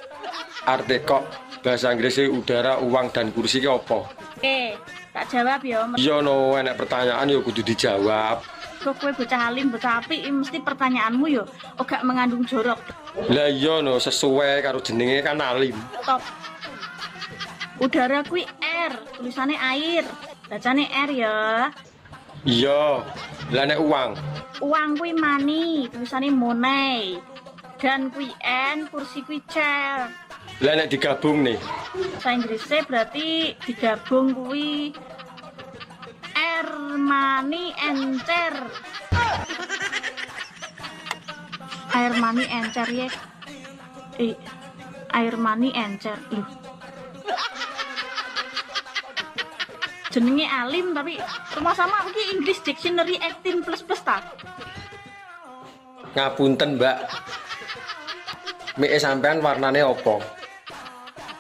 Arte kok bahasa Inggrisnya udara, uang dan kursi ki apa? Oke, tak jawab ya. Iya no, enek pertanyaan ya kudu dijawab. Kok kowe bocah alim, bocah apik, mesti pertanyaanmu yo gak mengandung jorok. Lah iya no, sesuai karo jenenge kan alim. Top. Udara kuwi air, tulisannya air. Bacane air ya. Iya. Lah nek uang, Uang kuwi money, tulisannya money. Dan kuwi N, kursi kuwi chair. lah nek digabung nih. Bahasa Inggrisnya berarti digabung kuwi air money and chair. Air money and chair ya. Air money and chair. Loh. Jenenge alim tapi rumah sama aku ki English Dictionary 18 plus plus ta. Ngapunten, Mbak. Mike sampean warnane apa?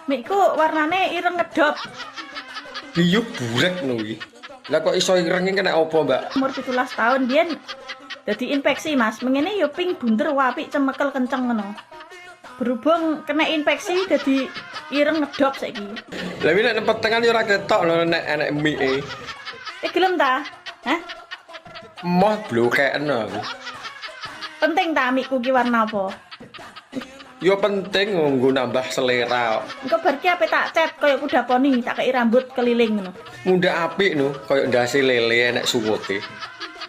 Mikku warnane ireng ngedop. Iya burek no iki. Lah kok iso ireng iki kena apa, Mbak? Umur 17 tahun biyen dadi infeksi, Mas. Mengene yo pink bunder apik cemekel kenceng ngono. Berhubung kena infeksi dadi ireng ngedop saiki. Lah iki nek petengan yo ora ketok lho nek enek mie. Eh gelem ta? Hah? Moh blokeken aku. Penting ta amikku ki warna apa? Yo penting nggo nambah selera. Engko bar ki ape tak cat kaya kuda poni, tak kei rambut keliling ngono. Mundhak apik no, kaya ndase lele enek suwute.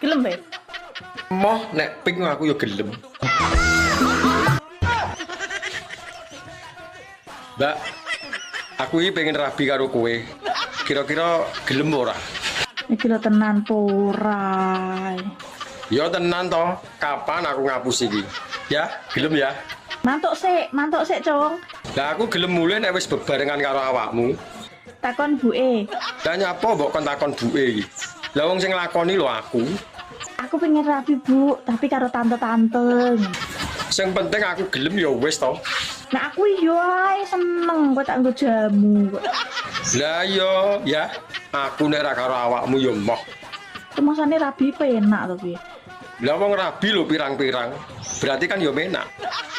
Gelem bae. Moh nek pink aku yo gelem. Mbak, aku iki pengen rabi karo kowe. Kira-kira gelem ora? Iki lho tenan po ora. Ya tenan to, kapan aku ngapus iki? Ya, gelem ya. Mantuk sik, Cung. Lah aku gelem mulih nek wis bebarengan karo awakmu. Takon buke. Lah nyapa mbok kon takon buke iki? Lah wong sing nglakoni lho aku. Aku pengen rabi, Bu, tapi karo tante-tante. Sing penting aku gelem ya wis to. Nah aku yo ae seneng kowe tak nggo jamu kok. Lah yo ya, aku nek ra karo awakmu yo moh. Kemasane rabi penak to piye? Lah wong rabi lho pirang-pirang. Berarti kan yo penak.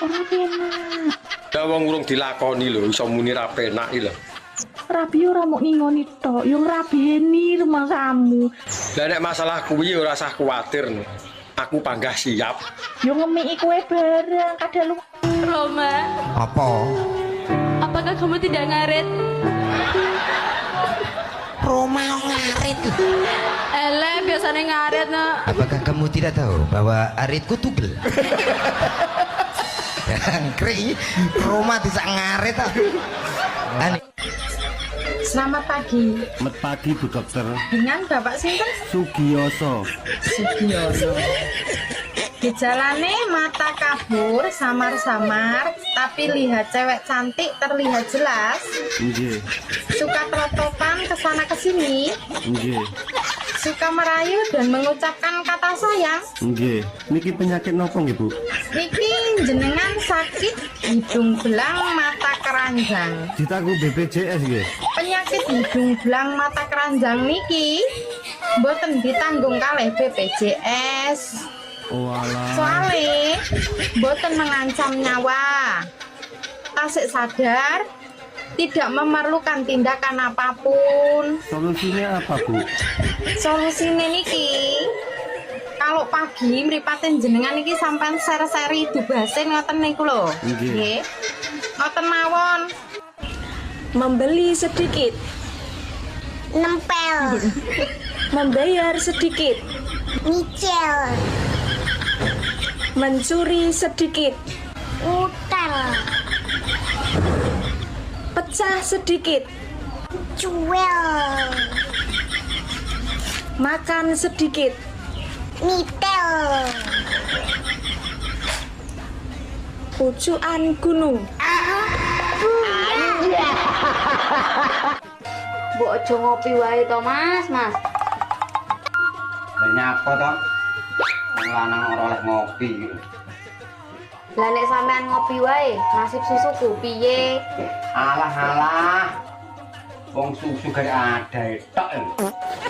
Ora penak. Lah wong urung dilakoni lho iso muni ra penak iki lho. Rabi ora mung ngingoni tok, yo ngrabeni rumangsamu. Lah nek masalah kuwi ora usah kuwatir no. Aku panggah siap. Yo ngemiki kowe bareng kadal lu. Roma, Apa? apakah kamu tidak ngaret? Roma ngarit. Ele, biasanya ngaret, nak. Apakah kamu tidak tahu bahwa aritku tugel? Jangkrik, Roma tidak ngarit ah. Aneh. Selamat pagi. Selamat pagi Bu Dokter. Dengan Bapak sinten? Sugiyoso. Sugiono. Gejalane mata kabur samar-samar, tapi lihat cewek cantik terlihat jelas. Nggih. Suka terototan kesana kesini, Nggih. suka merayu dan mengucapkan kata sayang. Nggih. Niki penyakit napa nggih Bu? Niki jenengan sakit hidung belang mata keranjang. Ditanggung BPJS nggih. Penyakit hidung belang mata keranjang niki mboten ditanggung kalih BPJS. Oh alah. Soale mboten mengancam nyawa. Tasik sadar tidak memerlukan tindakan apapun. Solusinya apa Bu? Solusine niki kalau pagi mripate jenengan niki sampean ser-seri dubasin ngoten niku lho. Nggih. Nggih. Ngoten mawon. Membeli sedikit, Nempel. membayar sedikit, Nyicil. mencuri sedikit, Utel. pecah sedikit, Cuel. makan sedikit, Nitel. pucukan gunung. Mbok aja ngopi wae to, Mas, Mas. Lah nyapa to? Wong lanang ora oleh ngopi iki. Lah nek sampean ngopi wae, nasib susuku piye? Alah alah. Wong susu gak ada tok.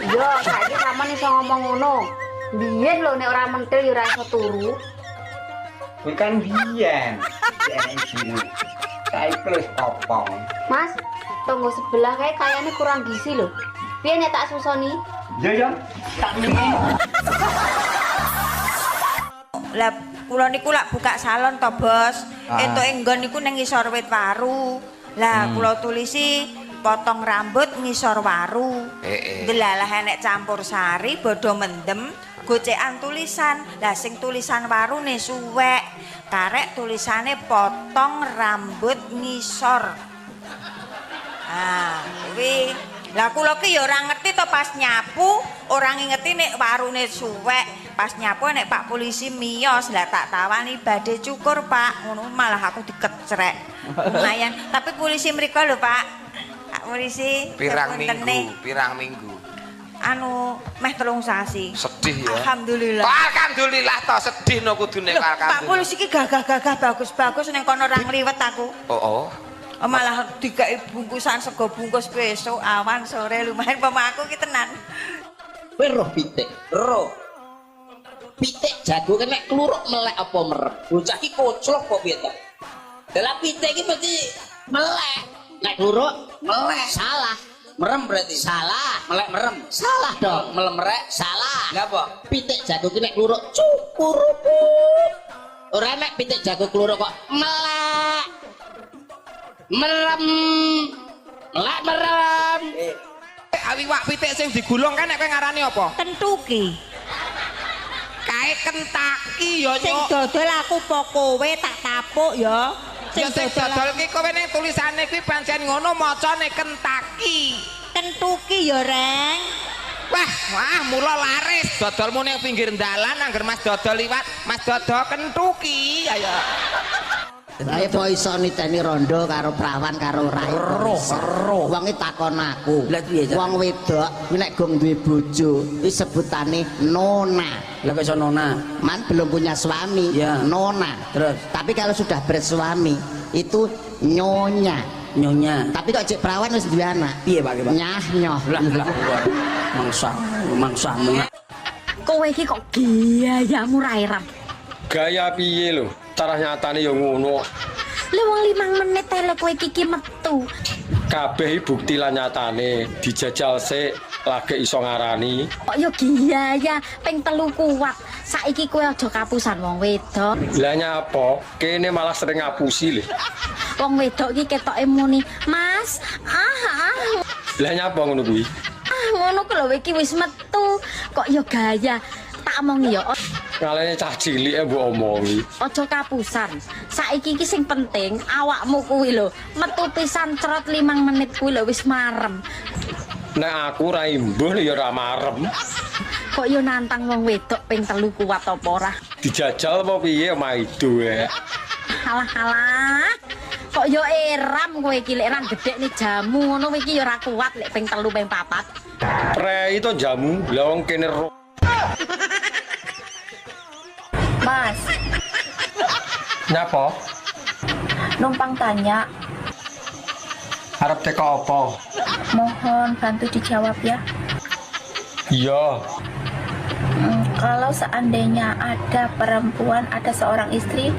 Yo, saiki sampean iso ngomong ngono. Biyen lho nek ora mentil ya ora iso turu. Kuwi kan biyen. Enek isine. Saiki wis kopong. Mas, tonggo sebelah kae kayane kurang gizi lho. Piye nek tak susoni? Ya ya, tak mimi. Lah kula niku lak buka salon to, Bos. Ah. Entuke nggon niku ning ngisor wit waru. Lah kula tulisi potong rambut ngisor waru. Delalah enek campur sari bodho mendem gocekan tulisan. Lah sing tulisan warune suwek. Karek tulisane potong rambut ngisor. Ah, kuwi. Lah kula ki ya ora ngerti to pas nyapu, ora ngingeti nek warune suwek. Pas nyapu nek Pak polisi miyos, lah tak tawani badhe cukur, Pak. Ngono malah aku dikecrek. Lumayan, tapi polisi mriko lho, Pak. Pak polisi Pirang sepuntene. minggu, pirang minggu. Anu meh 3 sasi. Sedih ya. Alhamdulillah. Kok alhamdulillah to sedih no kudune Loh, alhamdulillah. Pak polisi ki gagah-gagah bagus-bagus ning kono ora ngliwet aku. Oh, oh. Oh, malah dikai bungkusan sego bungkus besok awan sore lumayan pama aku ki tenan. Kowe roh pitik, roh. Pitik jago kena kluruk melek apa merem. Bocah ki koclok kok piye to? Lah pitik ki mesti melek. Nek kluruk melek. Salah. Merem berarti. Salah. Melek merem. Salah dong. Melemerek. Salah. Lha apa? Pitik jago ki nek kluruk cukurupuk. Ora nek pitik jago kluruk kok melek. Merem. Melek merem. Awi wak pitik sing digulung kan nek kowe ngarani apa? Kentuki. Kae Kentaki ya Sing dodol aku po kowe tak tapuk ya. Sing dodol ki kowe ning tulisane kuwi pancen ngono macane Kentaki. Kentuki ya, Reng. Wah, wah mula laris dodolmu ning pinggir dalan angger Mas dodol liwat, Mas dodol kentuki ayo. Lah apa iso niteni rondo karo prawan karo ora? Roh, wong iki takon aku. Wong wedok kuwi nek gong duwe bojo, kuwi sebutane nona. Lah kok iso nona? Man belum punya suami, ya. Nona. Terus. Tapi kalau sudah bersuami itu nyonya. Nyonya. Tapi kok cek prawan wis duwe anak. Piye Pak? Nyah nyoh. Lah lah mangsa mangsamu. Kowe iki kok gayamu ra eram. Gaya piye lho? Cara nyatane ya ngono. Lha wong 5 menit ae lho kowe iki metu. Kabeh bukti lan nyatane dijajal sik lagi iso ngarani. Kok yo gaya ping 3 kuat. Saiki kowe aja kapusan wong wedok. Lah nyapa? Kene malah sering ngapusi lho. Wong wedok iki ketoke muni, "Mas, ah ah." Lah nyapa ngono kuwi? Ah ngono ku lho iki wis metu. Kok yo gaya. Tak omongi ya. Ngalene cah cilik mbok omongi. Aja kapusan. Saiki iki sing penting awakmu kuwi lho metu pisan cerot 5 menit kuwi lho wis marem. Nek aku ra imbuh ya ora marem. Kok yo nantang wong wedok ping 3 kuat apa ora? Dijajal apa piye maido e. Alah alah. Kok yo eram kowe iki lek ra gedhekne jamu ngono iki yo ora kuat lek ping 3 ping 4. Prei to jamu, lha wong kene Mas. Nyapa? Numpang tanya. Arep teko apa? Mohon bantu dijawab ya. Iya. Kalau seandainya ada perempuan, ada seorang istri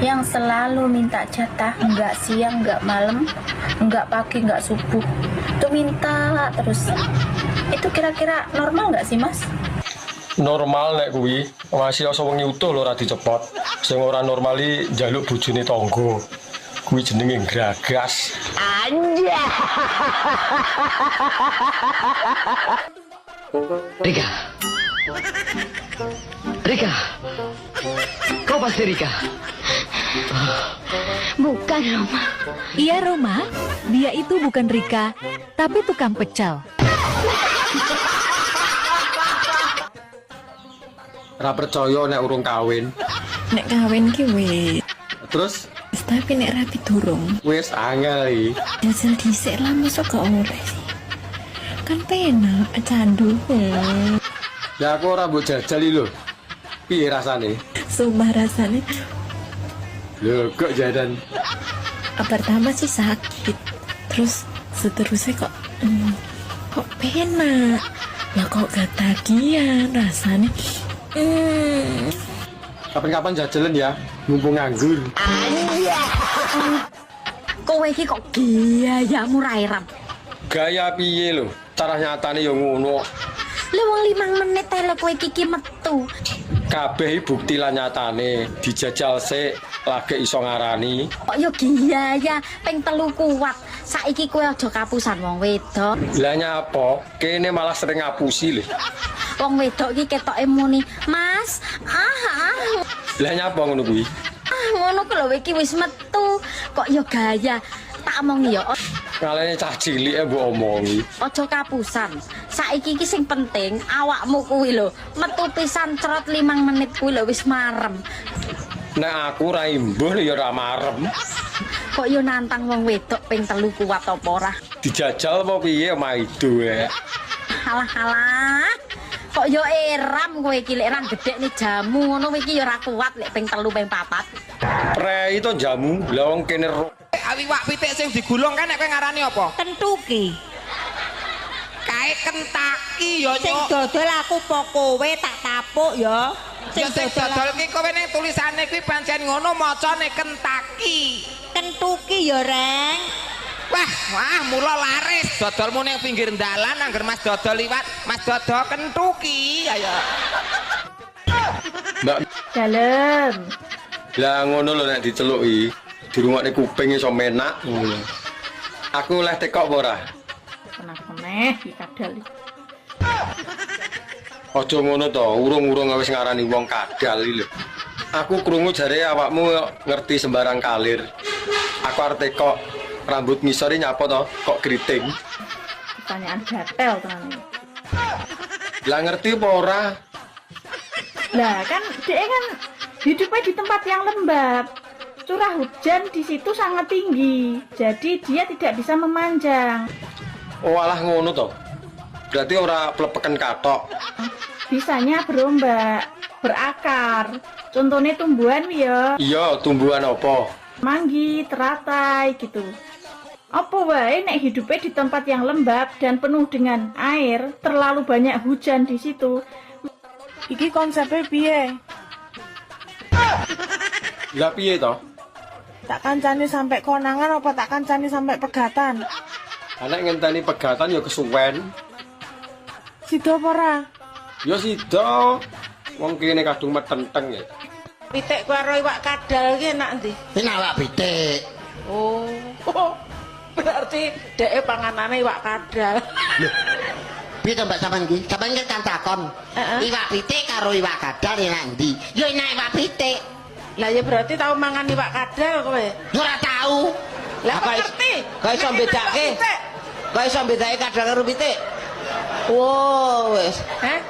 yang selalu minta jatah, enggak siang, enggak malam, enggak pagi, enggak subuh, itu minta terus. Itu kira-kira normal enggak sih, Mas? Normal nek kuwi, masih iso wengi utuh lho ora dicepot. Sing ora normali njaluk bojone tangga. Kuwi jenenge gragas. Anjay. Rika. Rika. Kau pasti Rika. Bukan Roma. Iya Roma, dia itu bukan Rika, tapi tukang pecel. Ra percaya nek urung kawin. Nek kawin ki wis. Terus? Tapi nek rapi durung. Wis angel iki. Jajal dhisik lah mosok gak oleh sih. Kan penak candu. Ya aku ora mbok jajal iki lho. Piye rasane? Sumpah rasane. Lho kok jadan. Pertama sih sakit. Terus seterusnya kok kok penak. Lah kok gak tagihan rasane. Kapan-kapan jajalan ya, mumpung nganggur. Kowe iki kok gayamu ra eram. Gaya piye lho? Cara nyatane ya ngono. Lha wong 5 menit ae lho kowe iki metu. Kabeh bukti lan nyatane dijajal sik lagi iso ngarani. Kok yo gaya ping 3 kuat. Saiki kowe aja kapusan wong wedok. Lah nyapa? Kene malah sering ngapusi lho. Wong wedok iki ketoke muni, "Mas, ah ah." Lah nyapa ngono kuwi? Ah ngono ku lho iki wis metu. Kok yo gaya. Tak omongi ya. Ngalene cah cilik mbok omongi. Aja kapusan. Saiki iki sing penting awakmu kuwi lho metu pisan cerot 5 menit kuwi lho wis marem. Nek aku ra imbuh ya ora marem. Kok yo nantang wong wedok ping 3 kuat apa ora? Dijajal apa piye maido e. Alah alah. Kok yo eram kowe iki lek ra gedhekne jamu ngono iki yo ora kuat lek ping 3 ping 4. Prei to jamu, lha wong kene iwak pitik sing digulung kan nek kowe ngarani apa? Kentuki. Kae Kentaki ya, Sing Nyuk. dodol aku apa kowe tak tapuk ya. Ya sing dodol ki kowe ning tulisane kuwi pancen ngono macane Kentaki. Kentuki ya, Reng. Wah, wah mula laris dodolmu ning pinggir dalan angger Mas dodol liwat, Mas dodol kentuki ayo. Mbak, Dalem. lah ngono lho nek diceluki, dirungokne kuping iso menak ngono. Aku oleh tekok apa ora? Kenapa neh iki kadal iki. Aja ngono to, urung-urung wis ngarani wong kadal iki lho. Aku krungu jare awakmu ngerti sembarang kalir. Aku arep tekok rambut ngisor iki nyapa to? Kok keriting? Pertanyaan gatel tenan iki. Lah ngerti apa ora? Lah kan dia kan hidupnya di tempat yang lembab. Curah hujan di situ sangat tinggi. Jadi dia tidak bisa memanjang. Oh alah ngono to. Berarti ora plepeken katok. Bisanya berombak, berakar. Contohnya tumbuhan ya, Iya, tumbuhan apa? manggi, teratai gitu. Apa wae nek hidupnya di tempat yang lembab dan penuh dengan air, terlalu banyak hujan di situ. Iki konsepnya piye? Lah piye to? Tak kancani sampai konangan apa tak kancani sampai pegatan? Nek ngenteni pegatan ya kesuwen. Sido apa ora? Ya sida. Wong kene kadung metenteng ya. Pitik karo iwak kadal ki enak ndi? Enak iwak pitik. Oh. Berarti dheke panganane iwak kadal. Piye to Mbak sampean iki? Sampean kan takon. Iwak pitik karo iwak kadal enak ndi? Ya enak iwak pitik. Lah ya berarti tau mangan iwak kadal kowe. Ya ora tau. Lah kok ngerti? Kok iso bedake? Kok iso bedake kadal karo pitik? Wow, wis. Hah?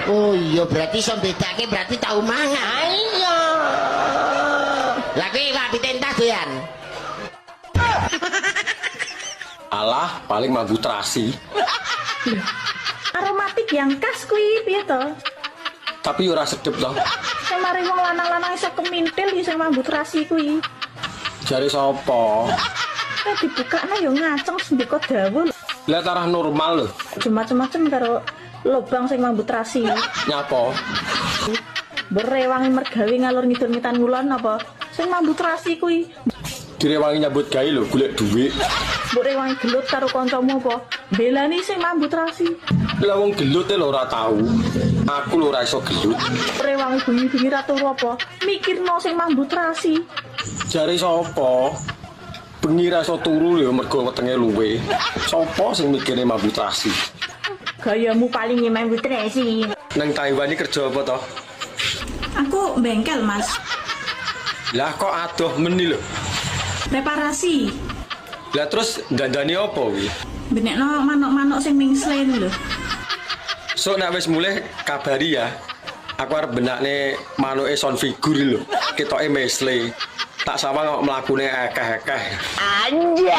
Oh iya berarti iso bedake berarti tau mangan. Iya. Lah kuwi iwak pitik entah doyan. Alah, paling mambu terasi. Aromatik yang khas kuwi piye to? Tapi ora sedep to. Sing mari wong lanang-lanang iso kemintil ya sing mambu terasi kuwi. Jare sapa? Nek dibukakno ya ngaceng sendika dawuh. Lah tarah normal lho. Aja macem-macem karo lobang sing mambu terasi. Nyapa? Berewangi mergawe ngalor ngidul ngitan ngulon apa? Sing mambu terasi kuwi. Direwangi nyambut gawe lho, golek dhuwit. Mbok rewangi gelut karo kancamu apa? Belani sing mambu terasi. Lah wong gelut e lho ora tau. Aku lho ora iso gelut. Rewangi bengi-bengi ra turu apa? Mikirno sing mambu terasi. Jare sapa? Bengi ra iso turu lho mergo wetenge luwe. Sapa sing mikirne mambu terasi? Gayamu paling mambu terasi. Nang Taiwan iki kerja apa to? Aku bengkel, Mas. Lah kok adoh meni lho. Reparasi. Lah terus dandani apa kuwi? Benekno manuk-manuk sing mingsle lho. Sok nek wis mulih kabari ya. Aku arep benakne manuke sound figure lho. Ketoke mesle. Tak sawang kok mlakune akeh-akeh. Anjay.